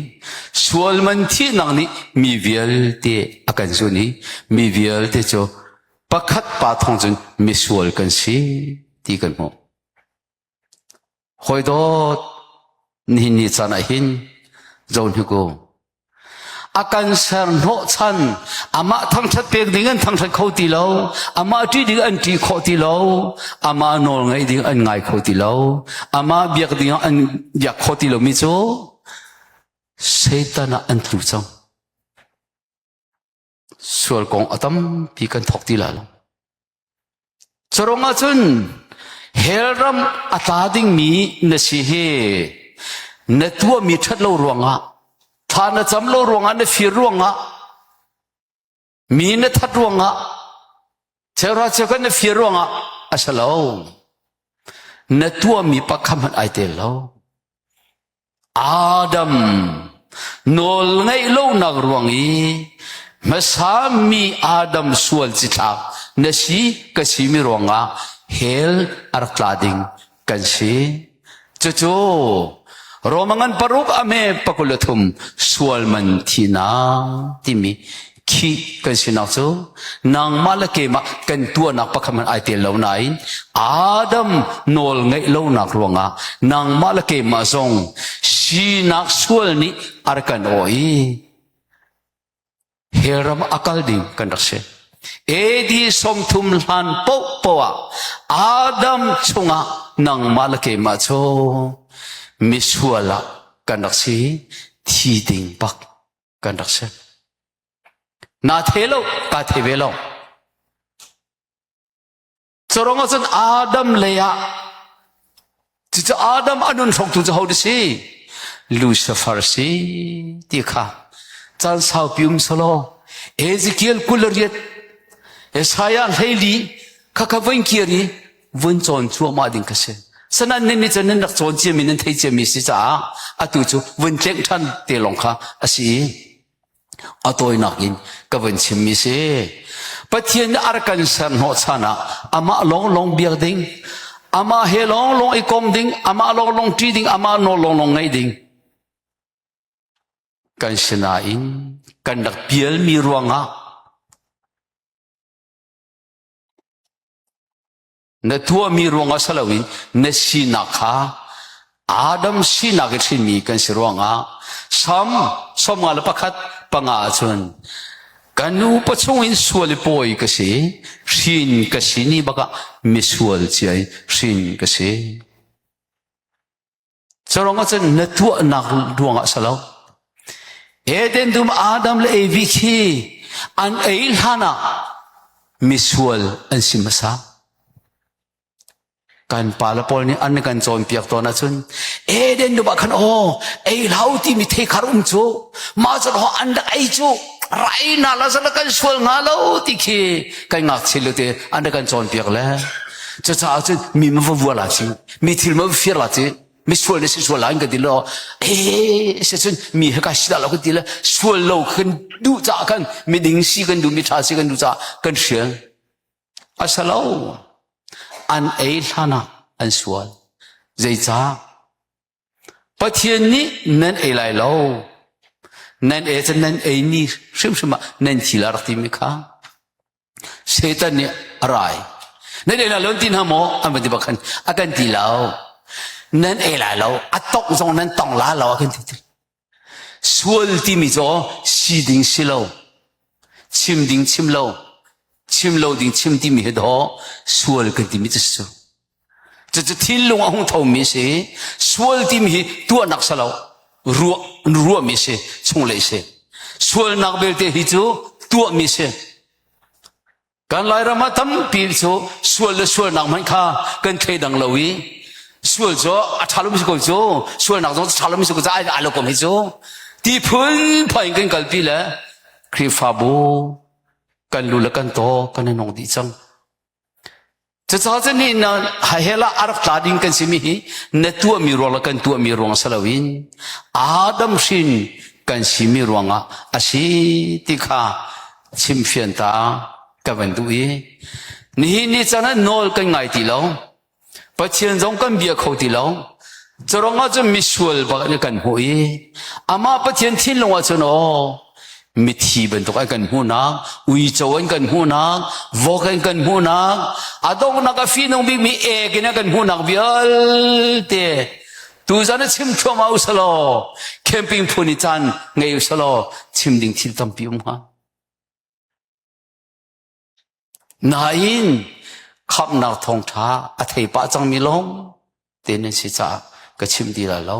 sual man thihnak nih mi vialte a kan zun i mi vialte cu pakhat pa thawng cun misual kan si ti kan hmuh. Hawi dawt, nihin ni caan ah hin zo hnik u. A kan ser hnawhchan, amah thangṭhat pek ding an thangṭhat kho ti lo, amah ṭih ding an ṭih khawh ti lo, amah nawl ngaih ding an ngai kho ti lo, amah biak ding an biak kho ti lomi cu Satan ah an tlu cang. Sual kong a tampi kan thawk ti la lo. Carong ahcun hell ram a tla dingmi na si hi na tuahmi ṭhat lo ruangah thla na cam lo ruangah na fir ruangah mi na that ruangah cheuhra cheukhat na fir ruangah a si lo. Na tuahmi pakhat hmanh ai tel lo. Adam nawl ngeih lonak ruang i hmasa mi Adam sual cithlak na si ka si mi ruangah hell a rak tla ding kan si. Cucu Roma ngan paruk a me 23 sual man thihnak timi khi kan sinak cu nangmah le keimah kan tuahnak pakhat hmanh ai tel lo nain Adam nawl ngeih lonak ruangah nangmah le keimah zong sinak sual nih a rak kan awh i hell ram a kal ding kan rak si. AD 30 hlan paohpaoh ah Adam chungah nangmah le keimah cu misual ah kan rak si thi ding bak kan rak si. Na the lo, ka the ve lo. Curong ahcun Adam lei ah cucu Adam a nun hroktu cu ho si? Lucifer si ti kha caan saupi um solo Ezekiel 28 Isaiah 12 kha kha voin kir i vun cawn cuahmah ding kha si. Sanan nan nih cun nan rak cawn ciami nan thei ciami si caah atu cu vun tlengh ṭhan te lawng kha a si. A tawinak in ka vun chimmi si. Pathian nih a rak kan ser hnawhchan ah amah lawnglawng biak ding, amah he lawnglawng i kom ding, amah lawnglawng ṭih ding, amah nawl lawnglawng ngaih ding. Kan sinain kan rak pialmi ruangah Na tuahmi ruangah si loin na sinak kha Adam sinak i hrinmi kan si ruangah Sam 51 panga ahcun ka nupa chungin sual i pawi ka si, hrin ka si ni bakah misual cia in hrin ka si. Carong ahcun na tuahnak ruangah si lo. Eden dum Adam le Evi khi an ei hlan ah misual an si hmasa. Kan pa le pawl nih an kan cawnpiak tawn ahcun Eden dum ah khan aw ei hlau timi theikhar um cu mah cu an rak ei cu rai na la zala kan sual nga lo ti khi kan ngakchia lu te an rak kan cawnpiak le cucaah cun mi ma va vua la ci mi thil ma fir la ci mi sual na si sual la in ka ti lo eh se cun mi he ka si dah lo kan ti le sual lo kan duh caah kan miding si kan duh mi ṭha si kan duh caah kan hrial a si lo an ei hlan ah an sual zeicah Pathian nih nan ei lai lo nan ei cun nan ei ni hrimhrim ah nan thi la rak timi kha Satan nih a rai. Nan ei lai lo ti hna maw? An van ti bak khan a kan ti lo. Nan ei lai lo. A tongh zong nan tong la lo a kan ti. Sual timi cu si ding si lo. Chim ding chim lo. Chim lo ding chim timi hi daw sual kan timi cu si. Cucu thinlung a hung thomi a si. Sual timi hi tuahnak si lo. Ruah, ruahmi si. Chunglei si. Sualnak belte hi cu tuahmi si. Kan Lairam ah tampi cu sual le sualnak hmanh kha kan thleidang lo i sual cu a ṭha lomi si ko cu sualnak zong a ṭha lomi si ko caah ai lo kom hi cu ti phunphai in kan kalpi le Khrihfabu kan lu le kan taw kan i nong dih cang. Cucaah cun ni na hell ah a rak tla ding kan simi hi na tuahmi ruang le kan tuahmi ruang si loin Adam hrin kan simi ruangah a si ti kha chimfian ta ka van duh i nihin ni caan ah nawl kan ngai ti lo Pathian zong kan bia kho ti lo. Curang ah cun misual bak in kan hmuh i amah Pathian thinlung ah cun aw mithi bantuk an kan hmuhnak, uico an kan hmuhnak, vok an kan hmuhnak, a donghnak a fihnung bikmi ek in an kan hmuhnak vialte tuzan a chim thluahmah usalaw camping phun i caan ngei usalaw chim ding thil tampi um hnga. Nain khamhnak thawngṭha a thei pah cangmi lawng te nan si caah ka chim ti lai lo.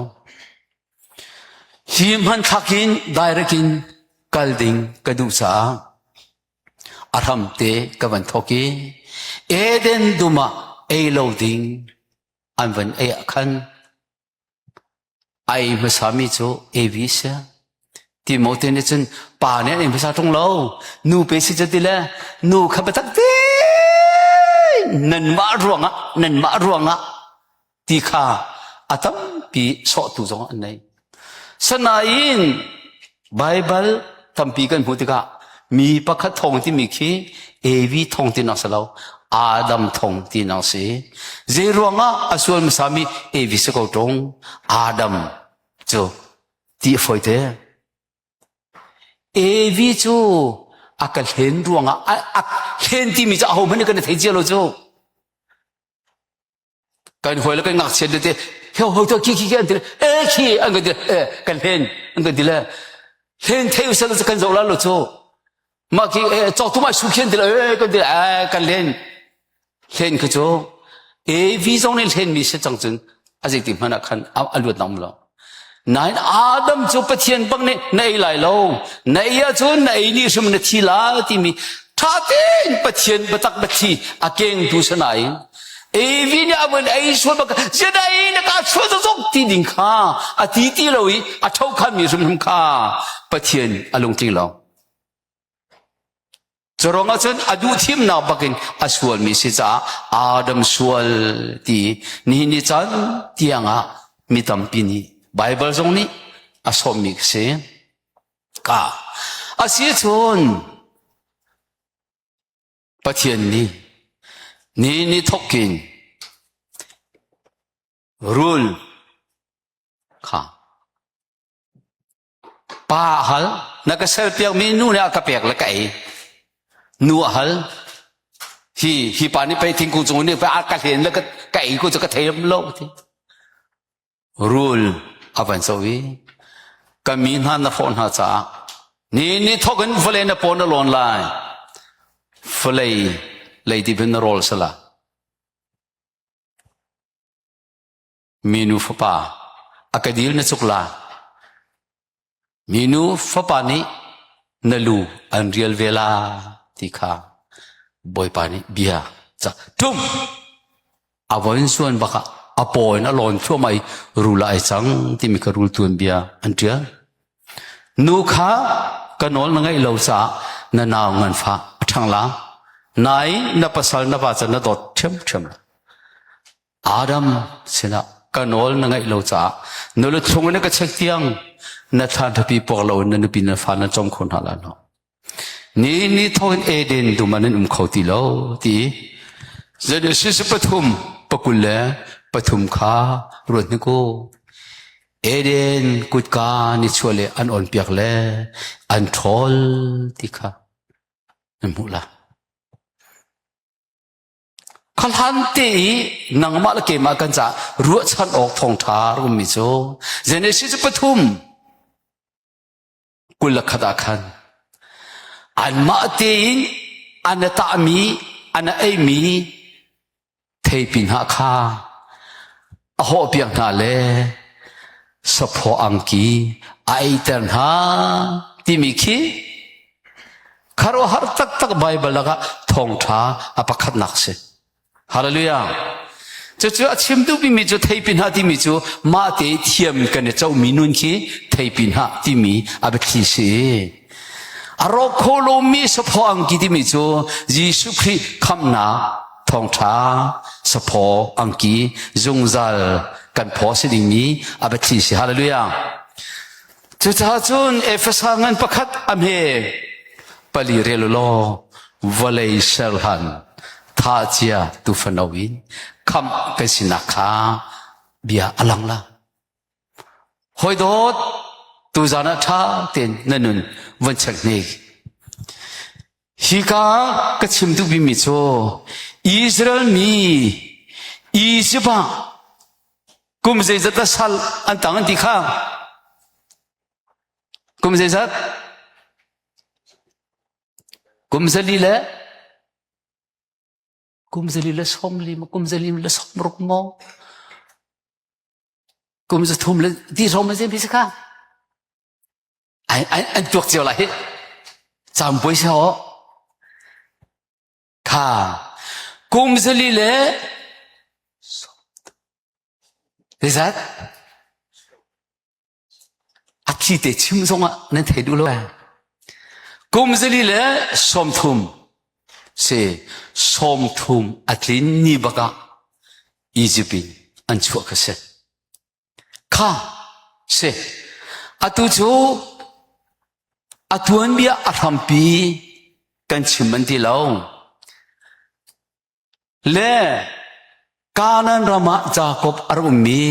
Hi hmanthlak in direct in kal ding ka duh caah a hramte ka van thawk i Eden dum ah ei lo ding an van ei ah khan Ai hmasami cu Evi a si. Timote nih cun pa nih an ei hmasa ṭung lo. Nu pe si cu ti le nu kha biatak te nanmah ruangah nanmah ruangah ti kha a tampi sawhtu zong an nei. Sanain Baibal tampi kan hmuh tikah mi pakhat thawng timi khi Evi thawng tinak si lo Adam thawng tinak si. Zei ruangah a sual hmasami Evi si ko ṭung Adam cu ti a fawi te. Evi cu a ka hlen ruangah a, a hlen timi cu ahohmanh nih kan i thei cia lo cu. Kan hawi le kan ngakchia te heo ho to khi khi khi an ti le e khi an kan ti le e kan hlen an kan ti le hlen thei usal cu kan zoh la lo cu mah khi e cawk tu mai su khi an ti le e kan ti le e kan hlen hlen khi cu AV zong nih hlen mi si cang cun a zei ti hmanh ah khan a luat na um lo nain Adam cu Pathian bang nih na ei lai lo na ei ahcun na ei ni hrim na thi la timi ṭha tein Pathian biatak biathli a kengtu si nain Evi nih a vun ei sual bak zedai na ka chuah zok ti ding kha a ti ti lo i a tho khan mi hrimhrim kha Pathian a lungtling lo. Curuang ahcun a duh thimnak bakin a sualmi si caah Adam sual ti nihin ni caan tiangah mi tampi nih Baibal zong nih a sawmmi ka si. Ka a si cun Pathian nih ni ni thawkin rul kha Pa a hal. Na ka serpiakmi nu nih a ka pek le ka ei. Nu a hal. Hi hi pa nih pei thingkung cung nih pei a ka hlen le ka, ka ei ko cu ka thei lo ti. Rul a van zoh i ka mi hna na hrawh hna caah ni ni thawk in vawlei na paw na lawn lai. Vawlei leidip in na rawl sala. Minu fapa a ka dil na cuk la. Minu fapa nih na lu an rial ve la ti kha Bawipa nih bia ca tum a von suan bak ah a paw in a lawn thluahmah i rul ah ai cang timi kha rul tuan bia an ṭial. Nu kha ka nawl na ngaih lo caah na nau nganfah a ṭhang la. Nain na pasal na va ca na dawt ṭhiamṭhiam la. Adam sinah ka nawl na ngaih lo caah na luthlung in na ka chek tiang na thlan ṭhapi puak lo in na nupi na fa na cawm kho hna lai lo. Ni ni thawk in Eden dum ah nan um kho ti lo ti Genesis pathum pakul le pathum kha ruat hnik u. Eden kutka nichuah le an on piak le an ṭhawl ti kha nan hmuh la. Khalan te i nangmah le keimah kan caah ruahchan awk thawngṭha ummi cu Genesis pathum 21 ah khan anmah tein an tahmi an eimi theipi hna kha a hawhpiak hna le saphaw angki a eiter hna timi khi khuaruahhar taktak Baibal lakah thawngṭha a pakhatnak si. Hallelujah. Cucu a chim duhmi cu theipi hna timi cu mah te thiam kan i comi nun khi theipi hna timi a biathli si. A rawk kho lomi saphaw angki timi cu Jesuh Khrih khamhnak thawngṭha saphaw angki zungzal kan phaw si dingmi a biathli si. Hallelujah. Cucaah cun Efesa ngan pakhat a hme pali rel law vawlei ser hlan tha cia tufano in khamh kan sinak kha. Bia a lang la. Hawi dawt tuzan ah ṭha tein na nun von check hnik. Hika ka chim duhmi cu Israel mi Izipt ah kum zeizat dah sal an tang an ti kha? Kum zeizat? Kum zali le kum zali le 40 maw kum zali le 60 maw kum 300 le ti hrawng ma zei si kha? An tuak cio lai hi. Campuai si ho. Kha kum zali le zeizat? A thi te chim zongah nan thei duh lo. Kum zali le 30 si 30 a tlin ni bakah Egypt in an chuah kha si. Kha si. Atu cu a tuanbia a hrampi kan chim an ti lo. Le Kanaan ram ah Jakob a rak ummi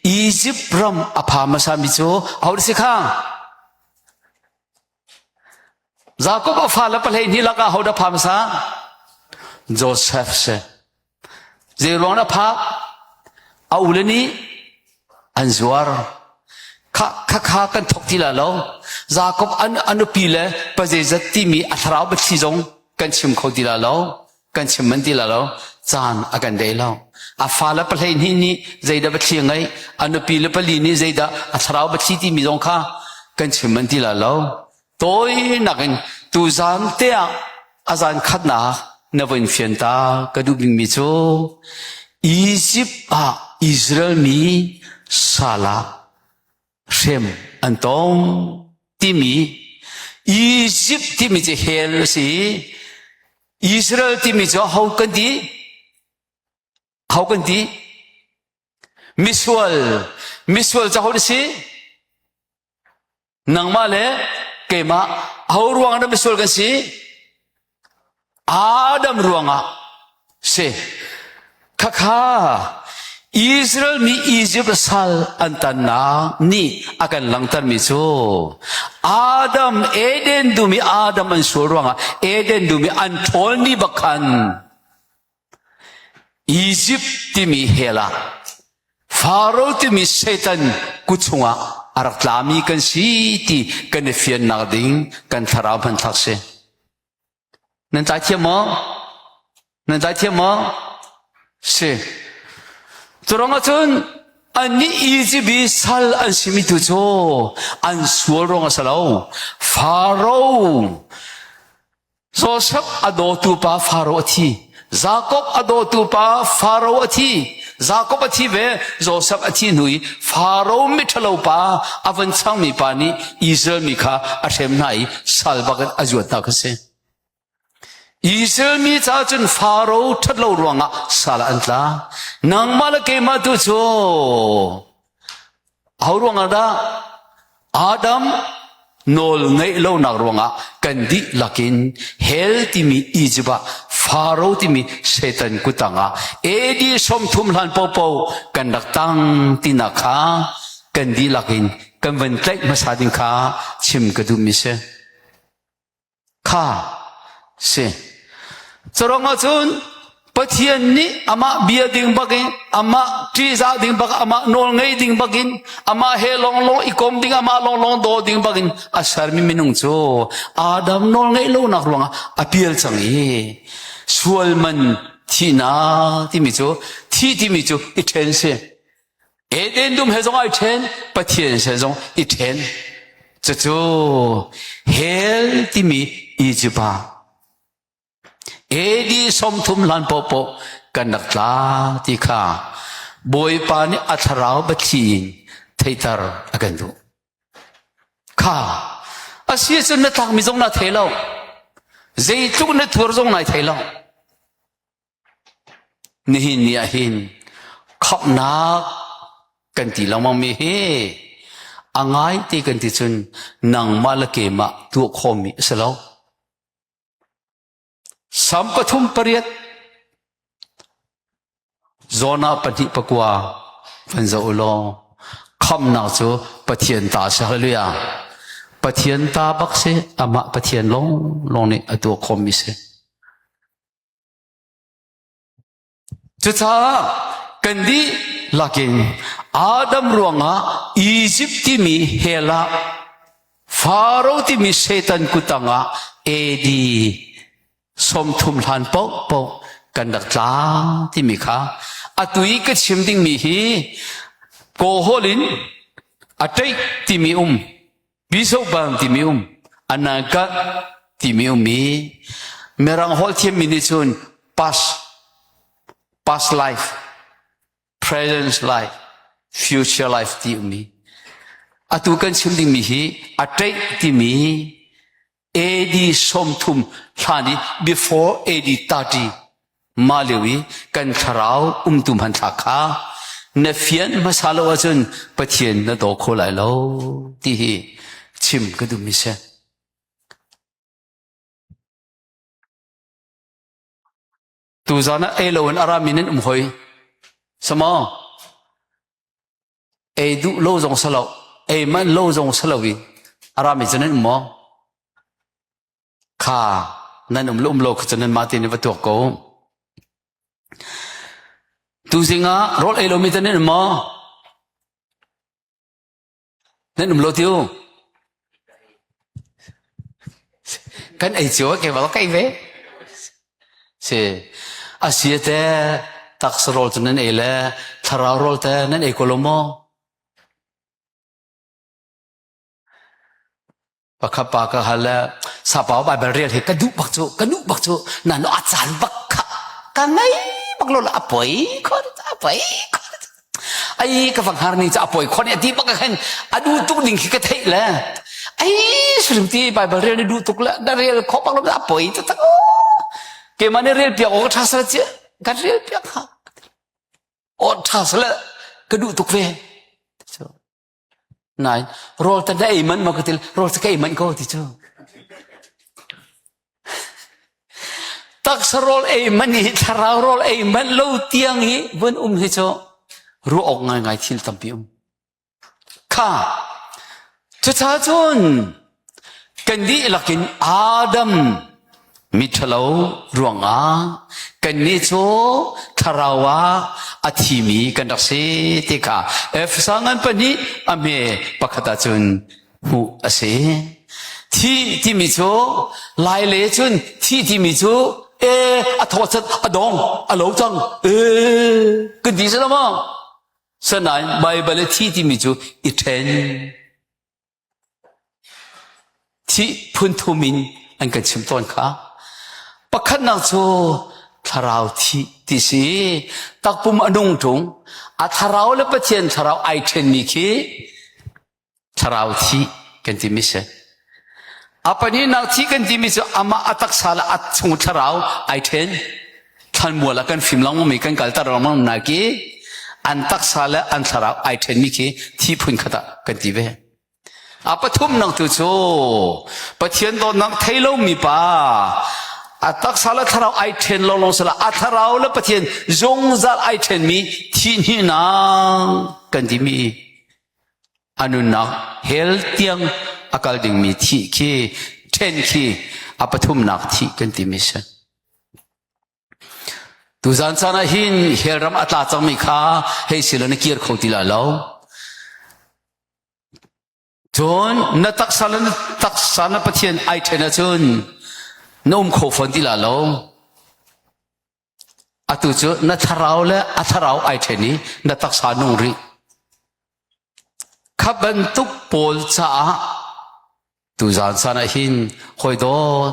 Izipt ram a pha hmasami cu aho si kha? Jakob a fale 12 lakah aho dah pha hmasa? Joseph si. Zei ruang dah phak? A ule nih an zuar. Kha kha kha kan thok ti la lo. Jakob an a nupi le pa zeizat timi a thlarau biathli zong kan chim kho ti la lo. Kan chim man ti la lo. Caan a kan dei lo. A fale 12 nih zeidah biathli a ngeih? A nupi le pali nih zeidah a thlarau biathli timi zong kha kan chim man ti la lo. Tawinak in tuzan te ah a zan khatnak na von fian ta ka duh bikmi cu Izipt ah Israel mi sal ah hrem an tong timi Izipt timi cu hell a si Israel timi cu ho kan ti ho kan ti misual misual cu ho na si Nangmah le keimah ho ruang dah misual kan si? Adam ruangah si. Khakha Israel mi Egypt sal an tannak nih a kan langhtermi cu Adam Eden dum i Adam an sual ruangah Eden dum i an ṭhawl ni bak khan Egypt timi hell ah Faro timi Satan kut chungah a rak tlami kan si ti kan i fiannak ding kan thlarau hmanthlak si. Nan tlai thiam maw? Nan tlai thiam maw? Si. Curang ahcun annih Egypt i sal an simi tu cu an sual ruang a si lo. Faro Joseph a dawtu pa Faro a thi. Jakob a dawtu pa Faro a thi. Jakob a thi ve. Joseph a thi hnu i Faro miṭhalo pa a van changmi pa nih Israel mi kha a hrem hna i sal bak in a zuat hna kha si. Israel mi caah cun Faro ṭhatlo ruangah sal ah an tla. Nangmah le keimah tu cu Aho ruangah dah Adam nawl ngeih lonak ruangah kan dihlak in hell timi Egypt ah Faro timi Satan kutang ah AD 30 hlan popo kan rak tang tinak kha kan dihlak in kan van tlaih hmasa ding kha chim ka duhmi si. Kha si. Curuang ahcun Pathian nih amah bia ding bakin, amah ṭihzah ding bak, amah nawl ngei ding bakin, amah he lawnglawng i kom ding, amah lawnglawng daw ding bakin a sermi minung cu Adam nawl ngeih lonak ruangah a pial cang i sual man thihnak timi cu thi timi cu i ṭhen si. Eden dum he zong ai ṭhen, Pathian he zong i ṭhen. Cucu hell timi Egypt ah AD 30 hlan popoh kan rak tla ti kha Bawipa nih a thlarau biathli in theiter a kan duh. Kha a si ahcun na tlakmi zong na thei lo. Zeitluk na tuar zong nai thei lo. Nihin ni ah hin khamhnak kan ti lengmangmi hi a ngaite kan ti cun nangmah le keimah tuah khawhmi a si lo. Sam 3 8 Jonah 2 9. Van zoh u law khamnak cu Pathian ta si. Hallelujah. Pathian ta bak si amah Pathian lawng lawng nih a tuah khawhmi si. Cucaah kan dihlak in Adam ruangah Izipt timi hell ah Faro timi Satan kutang ah AD 30 hlan paohpaoh kan rak tla timi kha atu i ka chim dingmi hi Kawlhawl in a ṭeih timi um Bisobang timi um Anagat timi um i Mirang holh thiammi nih cun past past life present life future life ti um i atu kan chim dingmi hi a ṭeih timi AD 30 hlan i before AD 30 mah lio i kan thlarau umtu hmanthlak kha na fian hmasa lo ahcun Pathian na daw kho lai lo ti hi chim ka duhmi si. Tuzan ah ei loin a rami nan um hoi. Sama ei duh lo zong sa lo, ei manh lo zong sa lo i a rami cu nan um maw? Kha nan um le um lo kha cu nan mah tein va tuak ko. Tuzing ah rawl ei lomi te nan um maw? Nan um lo tiu? Kan ei cio ke bal kai ve. Si asia te taksa rawl cu nan ei le thlarau rawl te nan ei ko lo maw? Pakhat pa ka hal le sapa Bible rel hi ka duh bak cu ka duh bak cu nan a caan bak kha ka ngei bak lo la a poi kho a poi kho ai ka fang har ni ca a poi kho ni ti bak khan a duh tuk ding khi ka theih le ai surim ti Bible rel ni duh tuk le na rel kho bak lo a poi ta tak ke ma ni rel piak o ka tha sala che ka rel piak ha o tha sala ka duh tuk ve Nain rawl ta na ei manh maw ka ti rawl cu ka ei manh ko ti cu. Taksa rawl ei manh hi thlarau rawl ei manh lo tiang hi vun um hi cu ruah awk ngaingai thil tampi um. Kha cucaah cun kan dihlak in Adam miṭhalo ruangah kannih cu thlarau ah a thimi kan rak si ti kha Efesa ngan pahnih a hme pakhat ah cun hmuh a si. Thi timi cu lai le cun thi timi cu e a thaw cat a dong a lo cang e kan ti si lo maw? Sanain Baibal i thi timi cu i ṭhen Thih phunthum in an kan chim tawn kha. Pakhatnak cu thlarau thih ti si. Takpum a nung ṭung. A thlarau le Pathian thlarau ai ṭhenmi khi thlarau thih kan timi si. A pahnihnak thih kan timi cu amah a taksa le a chung thlarau ai ṭhen. Thlanmual ah kan fim lengmang mi kan kalter lengmang na ki an taksa le an thlarau ai ṭhenmi khi thi phun khat ah kan ti ve. A pathumnak tu cu Pathian dawtnak thei lomi pa a taksa le thlarau ai ṭhen lawnglawng sila a thlarau le Pathian zungzal ai ṭhenmi thihhnihnak kan timi a nunnak hell tiang a kal dingmi thih khi ṭhen khi a pathumnak thih kan timi si. Tuzan caan ah hin hell ram a tla cangmi kha hei silo na kir kho ti lai lo. Cun na taksa le na taksa na Pathian ai ṭhen ahcun na um kho fawn ti la lo. Atu cu na thlarau le a thlarau ai ṭhen i na taksa nung rih. Kha bantuk pawl caah tuzaan caan ah hin hawi dawt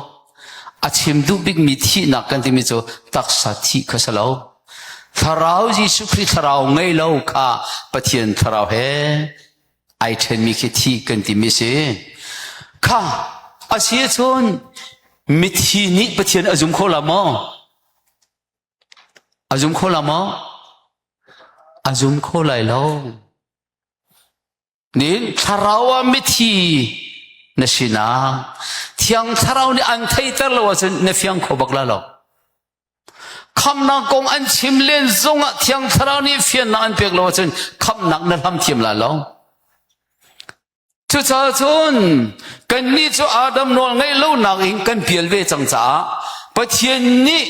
a chim duh bikmi thihnak kan timi cu taksa thih kha si lo. Thlarau Jesuh Khrih thlarau ngei lo kha Pathian thlarau he ai ṭhenmi khi thih kan timi si. Kha a si ahcun mithi nih Pathian a zum kho la maw? A zum kho la maw? A zum kho lai lo. Nin thlarau ah mithi na sinah thiang thlarau nih an theihter lo ahcun na fiang kho bak la lo. Khamnak kong an chim len zongah Thiang Thlarau nih fiannak an pek lo ahcun khamnak na hlam thiam lai lo. Cucaah cun kannih cu Adam nawl ngaih lonak in kan pial ve cang caah Pathian nih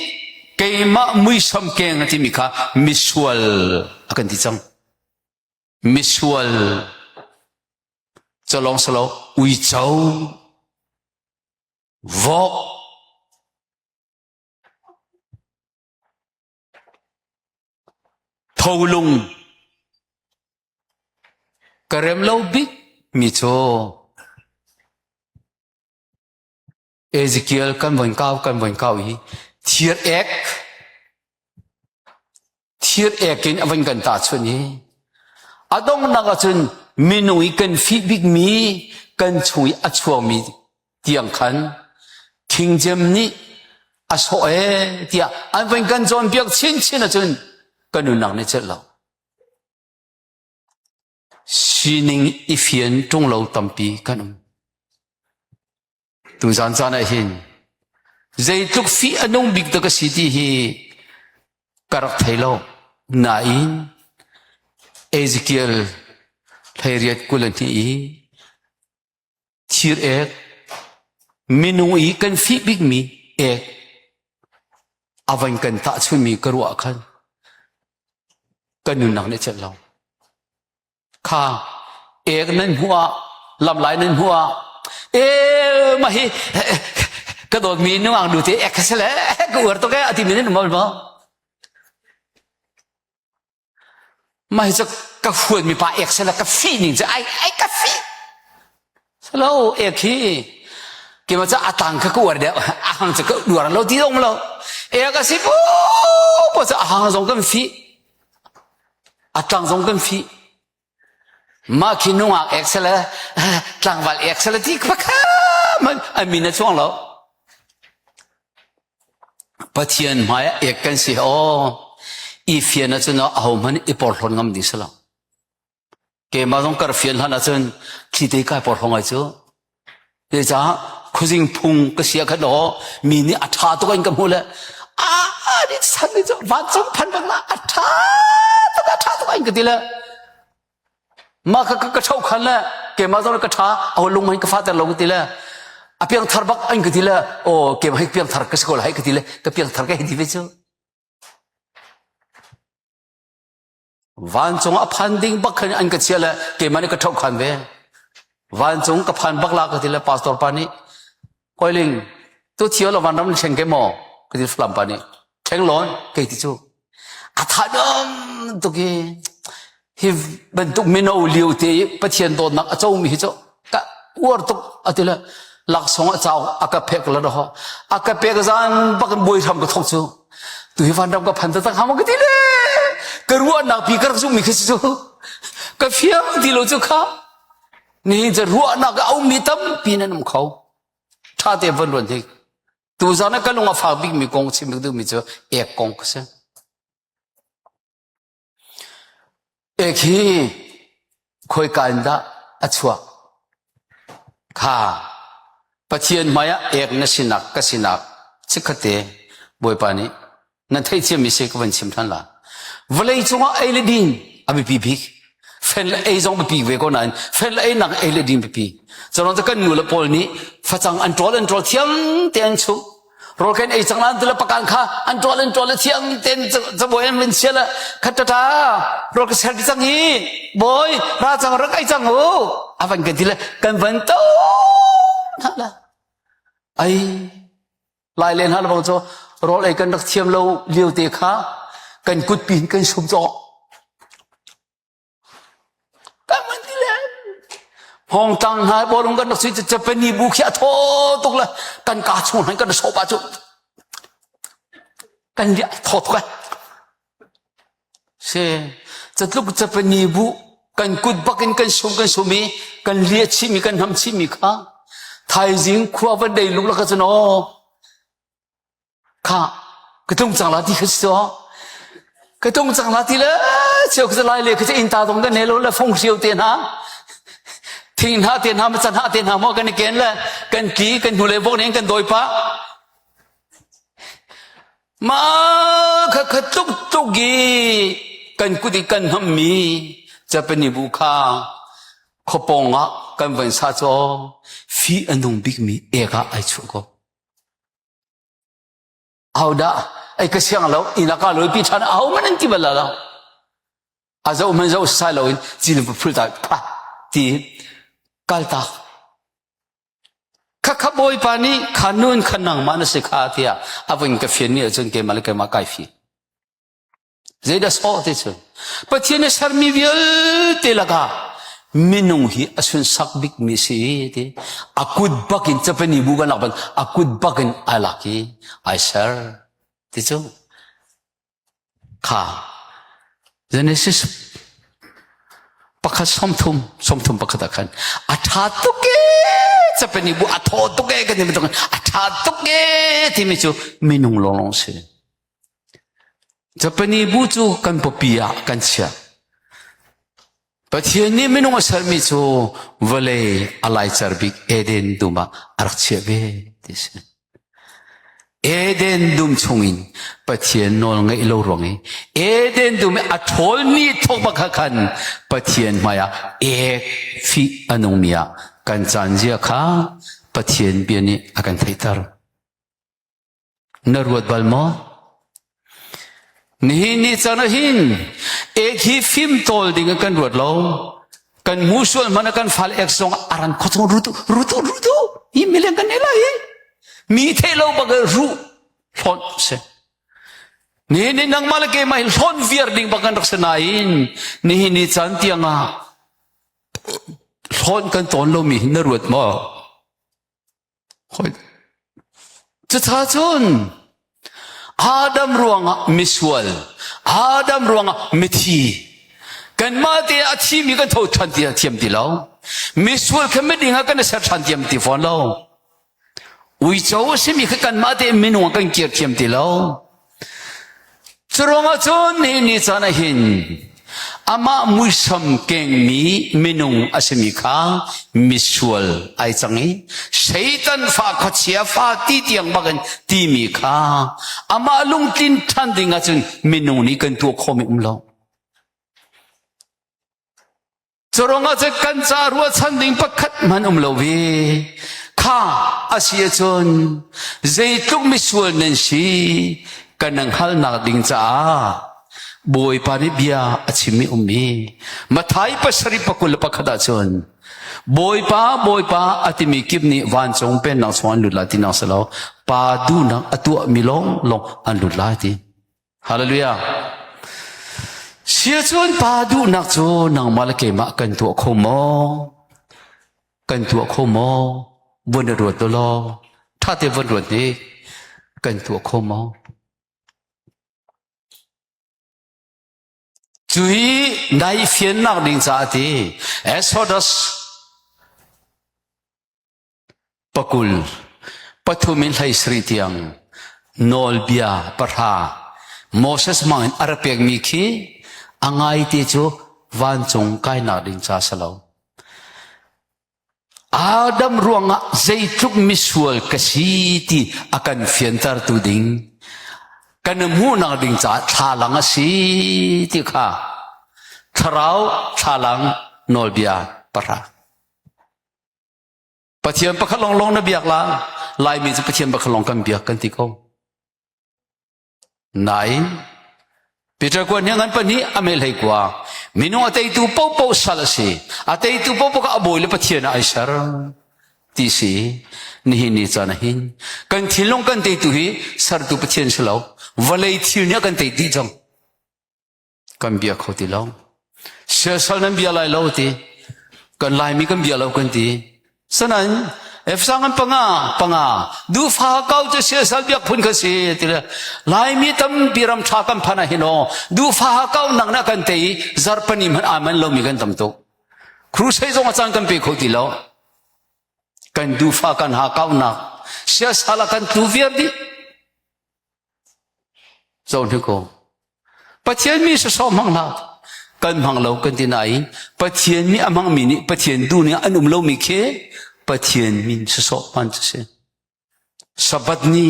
keimah muisam keng a timi kha misual a kan ti cang. Misual calong salo uico vok Tholung ka rem lo bik mi cu Ezekiel kan von kau kan von kau i thir ek thir ek in a von kan tahchunh i a donghnak ahcun minung i kan fih bikmi kan chung i a chuakmi tiang khan thingcem nih a sawh ee tiah an van kan cawnpiak chinchin ahcun kan nunnak nih celh lo. Sining i fian ṭung lo tampi kan um. Tuzaan caan ah hin zeitluk fih a nung bik dah ka si ti hi ka rak thei lo. Nain Ezekiel 18 22 i thir ek minung i kan fih bikmi ek a van kan tahchunmi ka ruah khan kan nunnak nih celh lo. Kha ek nan hmuh ah lamlai nan hmuh ah e mah hi ka dawtmi nungak nu te ek ka si le ka uar tuk e a timi nan um bal maw? Mah hi cu ka huatmi pa ek sela ka fih ning cu ai ai ka fih. Salo ek hi keimah cu a tang kha ka uar deuh a hang cu ka uar lo ti dong lo. Ek a si po po cu a hang zong kan fih. A tlang zong kan fih. Mah khi nungak ek sela tlangval ek sela ti pakha man a min a chuang lo. Pathian hmai ah ek kan si aw i fian ahcun ahohmanh i porhlawt ngam ding si lo. Keimah zong kar fian hlan ahcun thli te kai porhlaw ngai cu. Zeicah khuazing phung ka si ah khan aw mi nih a ṭha tuk in ka hmuh le a ni san ni cu vancung phan bang a ṭha tuk a ṭha tuk in ka ti le Mah kha ka ṭho khan le keimah zong ka ṭha a lung in ka fater lo ka ti le a piangthar bak an ka ti le aw keimah hi piangthar ka si ko lai ka ti le ka piangthar ka hei ti ve cu. Vancung a phan ding bak khan an ka chia le keimah nih ka ṭho khan ve. Vancung ka phan bak la ka ti le pastor pa nih Koiling tu thio lo vanram na thleng ke maw ka ti Falam pa nih thleng lawn kei ti cu a tha dom tuk i hi bantuk mino lio te i Pathian dawtnak a comi hi cu ka uar tuk a ti le laksawng a cauk a ka pek la ho a ka pek zan bak in bawi hram ka thok cu tu hi vanram ka phan taktak hama ka ti le ka ruahnak pi ka rak zummi kha si cu ka fiang ti lo cu kha nihin cu ruahnak a ummi tampi nan um kho ṭha te van ruan hi tuzan ah ka lung a fak bikmi kong chim duhmi cu ek kong ka si ek hi khoika in dah a chuak kha Pathian hmaiah ek na sinak ka sinak chikkhatte Bawipa nih nan theihthiammi si ka van chim ṭhan la. Vawlei cungah ei le din a biapi bik. Fen le ei zong biapi ve ko nain fen le ei nak ei le din biapi. Cun kan nu le pawl nih facang an ṭawl an ṭawl thiam te an chuh. Rawl kan ei cang lan tile pakan kha an ṭawl an ṭawl thiam ten cabuai an vun sia le khat ṭa rawl ka ser cang hi bawi ra cang rak ei cang u a van kan ti le kan van to la ai Lai len hna bang cu rawl ei kan rak thiam lo lio te kha kan kutpi in kan sum cawk. Kan man ti le Hong tang hna bawlung kan rak sui Japanese bu khi a thaw tuk le kan ka chung han kan sawp ah cu kan liah thaw tuk ai. Si catluk Japanese bu kan kut bak in kan sum kan sum i kan liah chihmi kan hnam chihmi kha thaizing khua van dei luk laka cun aw kha ka tlung cang la ti kha si ka tlung cang la ti le cheu ka lai le ka inn ta dong kan ne lo le fong hriau te hna thing hna te hna ma chan hna te hna mo kan ken le kan tli kan hnu le bok nen kan doi pa Ma. Kha kha tluk tluk i kan kut i kan hnammi Japanese bu kha khuapawng ah kan van sa caw fi a nung bikmi ek ah ai chuah ko. Ahodah ai ka siang lo inn ah ka lawi pi ṭhan aho man an ti bal lo. A zoh hmanh zoh sai loin cil phul ta pha ti kaltak. Khakha Bawipa nih kha nun kha nangmah na si kha tiah a vun ka fian ni ahcun keimah le keimah kai fi. Zeidah sawh ti cun Pathian nih sermi vialte lakah minung hi a sunsak bikmi si ti a kut bakin capani bu kan lak ban a kut bakin ai lak i ai ser ti cu kha Genesis pakhat 30 31 ah khan a ṭha tuk e capani bu a thaw tuk e kan ti bantuk a ṭha tuk e timi cu minung lawnglawng si. Japani bu cu kan pawpi ah kan chiah. Pathian nih minung a sermi cu vawlei a laicer bik Eden dum ah a rak chiah ve ti si. Eden dum chungin Pathian nawl ngeih lo ruang i Eden dum i a ṭhawl ni thawk bak khan Pathian hmaiah ek fih a nungmi ah kan caan zia kha Pathian bia nih a kan theihter. Na ruat bal maw? Nihin ni caan ah hin ek hi fim tawl ding ah kan ruat lo. Kan mu sual hmanh ah kan fale ek zong aran khuachung rutu rutu rutu hi mileng kan nei lai hi. Mi theih lo bak ruh hlawt si. Nihin ni nangmah le keimah hi hlawn viar ding bak kan rak si nain nihin ni caan tiang ah hlawn kan tawn lomi hi na ruat maw? Cucaah cun Adam ruangah misual, Adam ruangah mithi, kanmah te a thimi kan tho ṭhan ti thiam ti lo. Misual kha miding ah kan i ser ṭhan thiam ti fawn lo. Uico a simi kha kanmah te minung ah kan kir thiam ti lo. Curuangah cun nihin ni caan ah hin amah muisam kengmi minung a simi kha misual ai cang i Satan fa khuachia fa ti tiang bakin timi kha amah lungtlin ṭhan ding ahcun minung nih kan tuah khawhmi um lo. Curuangah cun kan ca ruahchan ding pakhat hmanh um lo ve. Kha a si ahcun zeitluk misual nan si kan nan hngalhnak ding caah Bawipa nih bia a chimmi um i Matthai pasarih pakul le pakhat ahcun Bawipa Bawipa a timi kip nih vancung pennak chung an lut lai tinak si lo pa duhnak a tuahmi lawnglawng an lut lai ti. Hallelujah. Siacun pa duhnak cu nangmah le keimah kan tuah kho maw? Kan tuah kho maw? Vun ruat law, ṭha te vun ruat ni kan tuah kho maw? Cu hi nai fiannak ding caah ti Exodus Pakul pathum in 17 tiang nawlbia pahra Moses hmang in a rak pekmi khi a ngaite cu vancung kainak ding ca si lo. Adam ruangah zeitluk misual ka si ti a kan fiantertu ding kan hmuhnak ding caah thlalang a si ti kha thlarau thlalang nawlbia pahra. Pathian pakhat lawnglawng na biak la Laimi cu Pathian pakhat lawng kan biak kan ti ko. Nain Peter kua hniang an pahnih a mel hlei kua minung a teitu popo sal a si a teitu popo ka a bawi le Pathian ah ai ser ti si nihin ni caan ah hin kan thinlung kan teitu hi sertu Pathian si lo vawlei thil nih a kan tei dih cang kan bia kho ti lo siasal nan bia lai lo ti kan laimi kan bia lo kan ti sanan efsang an panga panga dufa kau cu siasal biak phun kha si ti le laimi tampi ram tha kan phan ah hin aw dufa kau nak na kan tei zarpani hmanh aa man lomi kan tam tuk crusade zong a caan kan pe kho ti lo kan dufa kan ha kau nak siasal ah kan tlu viar dih Zohhnik ko. Pathian mi sawsawh hmang hlah. Kan hmang lo kan ti nain Pathian mi a hmangmi nih Pathian duh ning an um lomi khi Pathian min sawsawh hman cu si. Sabbath ni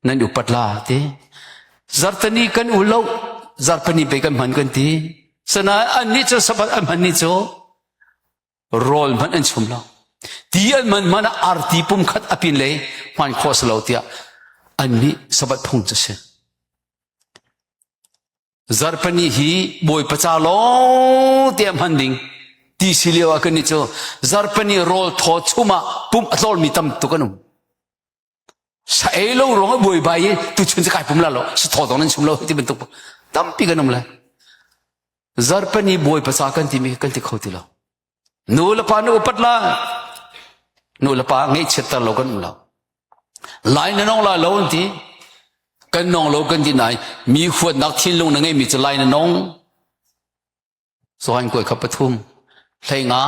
nan upat la ti. Zarhteni kan ul lo, zarhpini pe kan hman kan ti. Sanain annih cu Sabbath an hman ni cu rawl hmanh an chum lo. Ti an hman hmanh ah arti pum khat a pin lei hman khawh si lo tiah annih Sabbath phung cu si. Zarhpini hi Bawipa ca lawng te hman ding ti si lio ah kannih cu zarhpini rawl thaw chum ah pum a tlawlmi tam tuk an um. Sa ei lo ruang ah buaibai i tuchun cu kai pum la lo sa thaw zong nan chum lo ti bantuk tampi kan um le. Zarhpini Bawipa ca kan timi kan ti kho ti lo. Nu le pa nu upat la nu le pa ngaihchiatter lo kan um lo. Lai na nong lai lo an ti. Kan nong lo kan ti nai mi huatnak thinlung na ngeimi cu lai na nong. Sohan kuai kha pathum hleinga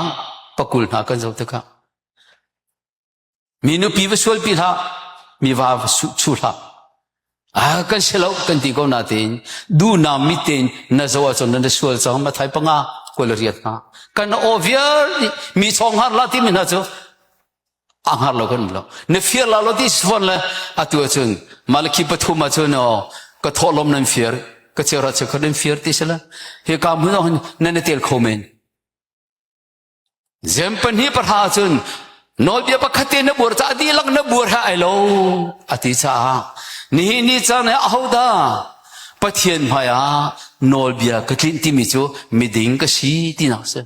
pakul hna kan zoh tikah mi nupi va sualpi hlah mi va va chu hlah ah kan si lo kan ti ko natein duhnak mit tein na zo ahcun na sual cang mathai panga kul riat hna kan aw vial mi chong har la timi hna cu a hngar lo kan um lo na fir la lo ti fon le atu ahcun malaki pathum ahcun aw ka thawhlawm nan fir ka chera che nan fir ti sila hi ka hmun ah nan na tel kho men Zem pahnih pahra ahcun nawlbia pakhat te na buar caah dihlak na buar he ai lo a ti caah nihin ni caan ah ahodah Pathian hmaiah nawlbia ka tlinh timi cu miding ka si tinak si.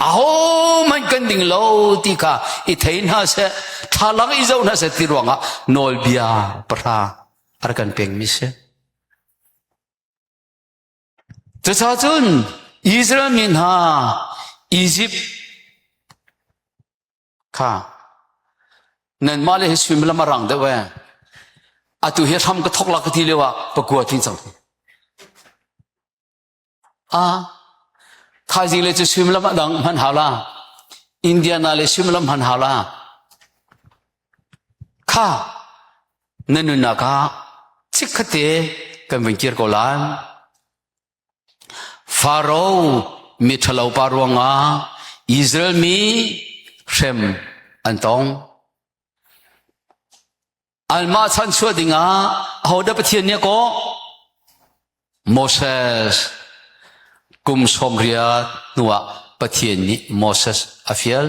Ahohmanh kan ding lo ti kha i thei hna seh, thlalang i zoh hna seh ti ruangah nawlbia pahra a rak kan pekmi si. Cucaah cun Israel mi hna Izipt kha nanmah le hi suimilam a rang deuh ee. Atu hi hram ka thok la ka ti lio ah pakua tling cang. Ah, thaizing le cu suimilam a dang hman hau la. Indiana le suimilam hman hau la. Kha na nunnak ah chikkhatte kan vun kir ko lai. Faro mi ṭhalo pa ruangah Israel mi hrem an tong. Anmah chanchuah dingah ahodah Pathian nih a kawh? Moses kum 80 hnuah Pathian nih Moses a fial.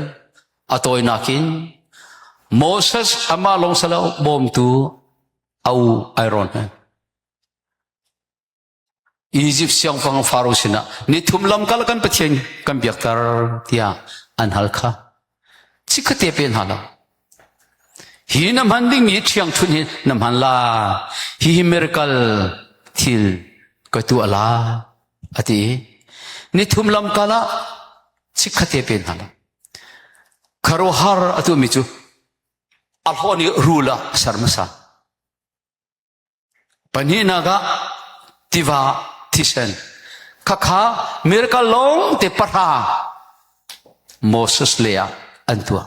A tawinak in Moses amah lawng salo bawmtu au Aaron he Egypt siangpahrang Faro sinah nithum lamkal kan Pathian kan biakter tiah an hal kha. Chikkhatte pe hna lo. Hi na hman dingmi ṭhiangṭhunh hi na hman la. Hihi miracle thil ka tuah la a ti. Nithum lamkal ah chikkhatte pe hna lo. Khuaruahhar a tuahmi cu a hlawh nih rul ah a ser hmasa. Pahnihnak ah tiva thisen. Khakha miracle lawng te pahra Moses le ah an tuah.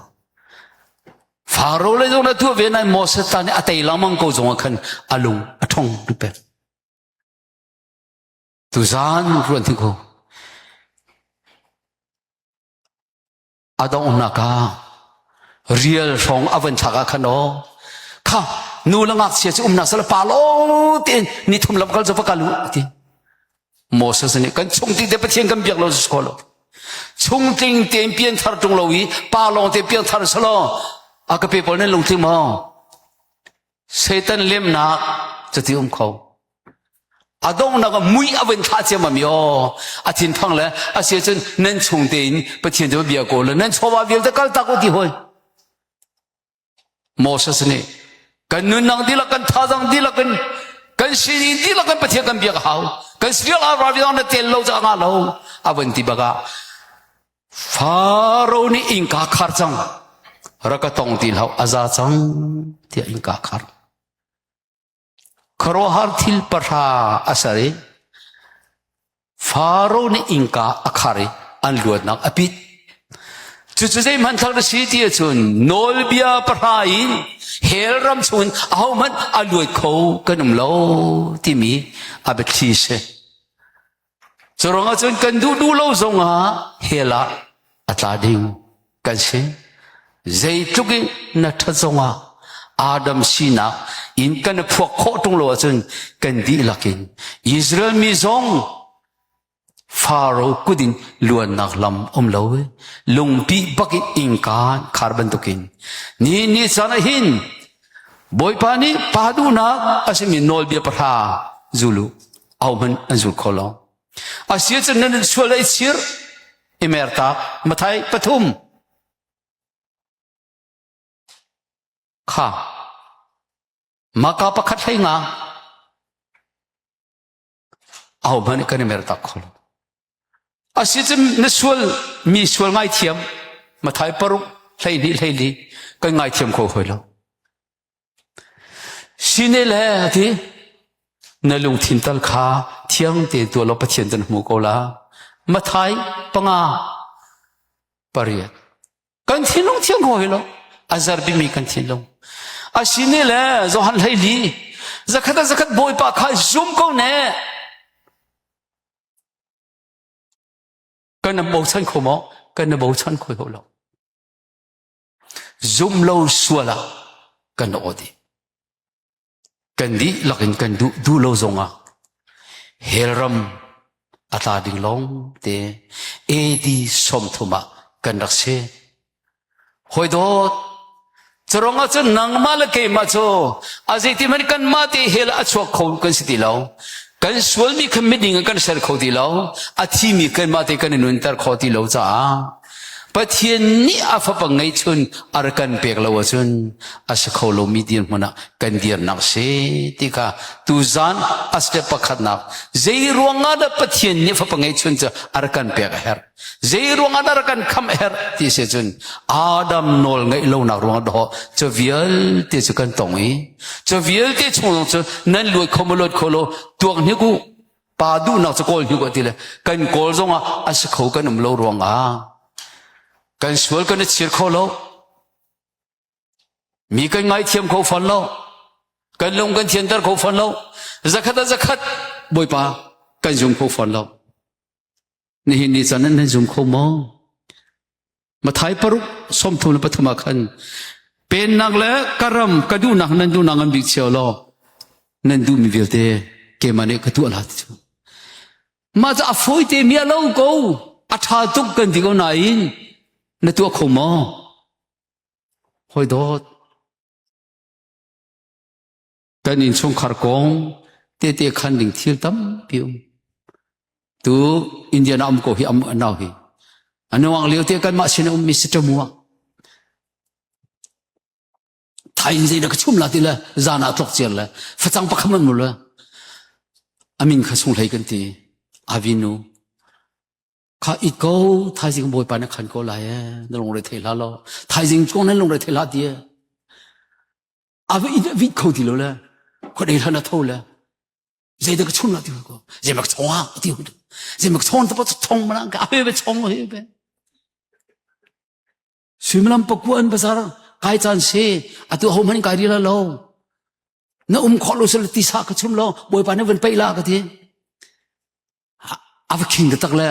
Faro le zong na tuah ve nain Moses ta nih a tei lengmang ko zong ah khan a lung a ṭhong pek. Tuzaan ruan thi ko. A donghnak ah rial hrawng a van thlak ah khan aw kha nu le ngakchia cu umnak sal pa lo tein ni thum lam kal cu va kal u ti Moses nih kan chung ti te Pathian kan biak lo si ko lo chung tling tein pian thar tung lo i pa lawng te pian thar salo a ka pe pawl nan lungtling maw Satan lemnak cuti um kho. A donghnak ah mui a van thlah ciammam i aw a thinphang le a si cun nan chung tein Pathian cu bia ko le nan chawva vialte kal tak u ti hoi. Moses nih kan nunnak dihlak kan thazang dihlak in kan sining dihlak kan Pathian kan biak a hau kan srial a na tel lo ca nga lo a van ti bak ah Faro nih innka khar cang. Rak ka tong ti hlah a za cang tiah innka khar. Khuaruahhar thil pahra a ser i Faro nih innka a khar i an luatnak a pit. Cucu zei hmanthlak na si ti ahcun nawlbia pahra in hell ram chungin ahohmanh a luat kho kan um lo timi a biathli si. Curuangah cun kan duh duh lo zongah hell ah a tla ding kan si. Zeitluk in na ṭhat zongah Adam sinak. In kan phuak khawh ṭung lo ahcun kan dihlak in Israel mi zong Faro kut in luannak lam um lo lungpi bak in innka khar bantukin ni ni caan ah hin Bawipa nih pa duhnak a simi nawlbia pahra zulu ahohmanh an zul kho lo. Asiahcun nan sual i chir i mertak Mathai pathum kha maka pakhat hlei nga ahohmanh kan i mertak kho lo. Asicun na sual mi sual ngaithiam Mathai paruk 12 12 kan ngaithiam kho hoi lo. Sine le ati na lungthin tal kha thiang tein tuah law Pathian cu na hmu ko la. Mathai panga pariat kan thinlung thiang ko hi lo a zar bimi kan thinlung a sine le Johan 12 zakhat a zakhat bawipa kha zum ko ne kan na bochan kho maw kan na bochan kho lo zum lo sual ah kan aw dih Kan dihlak in kan duh duh lo zongah hell ram a tla ding lawng te AD 30 ah kan rak si. Hawi dawt, curang ahcun nangmah le keimah cu a zeiti hmanh kanmah te hell a chuak kho kan si ti lo. Kan sualmi kha miding in kan ser kho ti lo. A thimi kanmah te kan i nunter kho ti lo caah Pathian nih a fapa ngeihchun a rak kan pek lo ahcun a si kho lomi dirhmun ah kan dirnak si ti kha tuzan a step pakhatnak zei ruangah dah Pathian nih fapa ngeihchun cu a rak kan pek a herh zei ruangah dah a rak kan khamh a herh ti si cun Adam nawl ngeih lonak ruangah dawh cu vialte cu kan tong i cu vialte chung zong cu nan luat kho maw luat kho lo tuak hnik u pa duhnak cu kawl hnik ti le kan kawl zongah a si kho kan um lo ruangah kan sual kan i chir kho lo mi kan ngaithiam kho fawn lo kan lung kan thianter kho fawn lo zakhat a zakhat bawipa kan zum kho fawn lo nihin ni caan nan zum kho maw Mathai paruk 33 ah khan pennak le ka ram ka duhnak nan duhnak ngan bik cio law nan duhmi vialte keimah nih ka tuah la ti cu mah cu a fawi te mi a lo ko a ṭha tuk kan ti ko nain na tuah kho maw hawi dawt Kan innchungkhar kong tete khan ding thil tampi um. Tu Indiana um ko hi am nau hi. Anuang lio te kan mah sin um mi si ṭamua. Thain zei na ka chum la ti le zan ah tlok ciar le facang pakham an mu le amin kha sung hlei kan ti avinu kha it ko thaizing bawipa na khan ko lai e na lungre thei hla lo thaizing ko nan lungre thei hla ti e a va vit kho ti lo le khuadei hlan a tho le zeidah ka chum la ti ko zeimak chong ah ti hu zeimak chong ta pa chong mana ka he be chong he be suimilam pakua an bazar kai chan se atu ho man kai ri la lo na um kho lo sel ti sa ka chum lo bawipa ne van pai la ka ti A va khing taktak le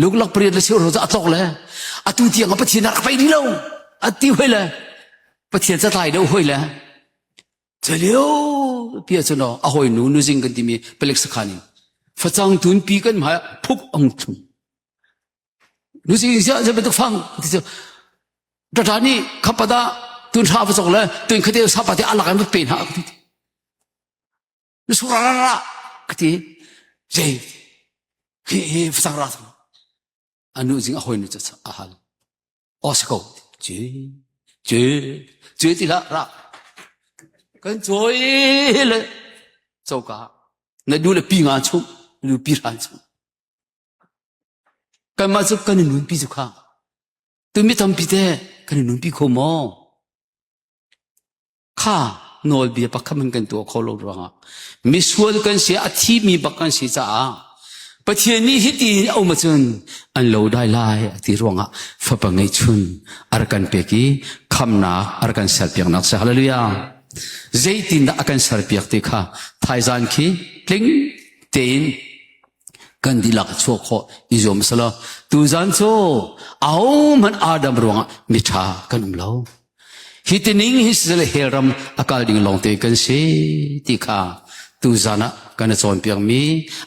luklak pariat le cheu ro cu a tlok le atu tiang ah Pathian a rak pei rih lo a ti hoi le Pathian catlai deuh hoi le culio pi ahcun a hawi nu nuzing kan timi palek sakhan in facang tun pi kan hmai ah phuk ang thlum nuzing sia zei bantuk fang ti cu tata nih khapada tun hra va cok le tun khate sapa te alak an va pe hna ti na su ra ra ra ka ti zei hi hi facang ra anu zing a hoi nu cu a hal aw si ko ci ci ci ti la ra kan cawi le coka na du le pi nga chung nu pi ran chung kanmah cu kan i nun pi cu kha tumi tampi te kan i nun pi kho maw Kha nawlbia pakhat hmanh kan tuah kho lo ruangah misual kan si a thimi bak kan si caah Pathian nih hiti in a um ahcun an lo dai lai a ti ruangah fapa ngeihchun a rak kan pek i khamnak a rak kan serpiaknak si. Hallelujah. Zeitindah a kan serpiak ti kha thaizan khi tling tein kan dihlak chuah khawh i zuam selaw tuzan cu ahohmanh Adam ruangah miṭha kan um lo. Hi tining hi sisele hell ram a kal ding lawngte kan si ti kha tu zan ah kan i cawnpiak mi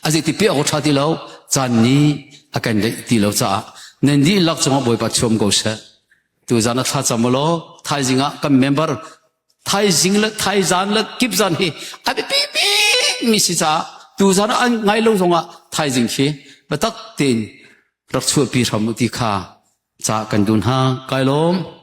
a zei ti pe awk ṭha ti lo caan nih a kan deih ti lo caah nan dihlak cungah Bawipa chuam ko seh. Tu zan ah thla cam law thaizing ah kan member thaizing le thaizan le kipzan hi a biapi mi si caah tu zan ah an ngai lo zongah thaizing khi biatak tein rak chuahpi hram u ti kha ca kan dun hna. Kai lawm.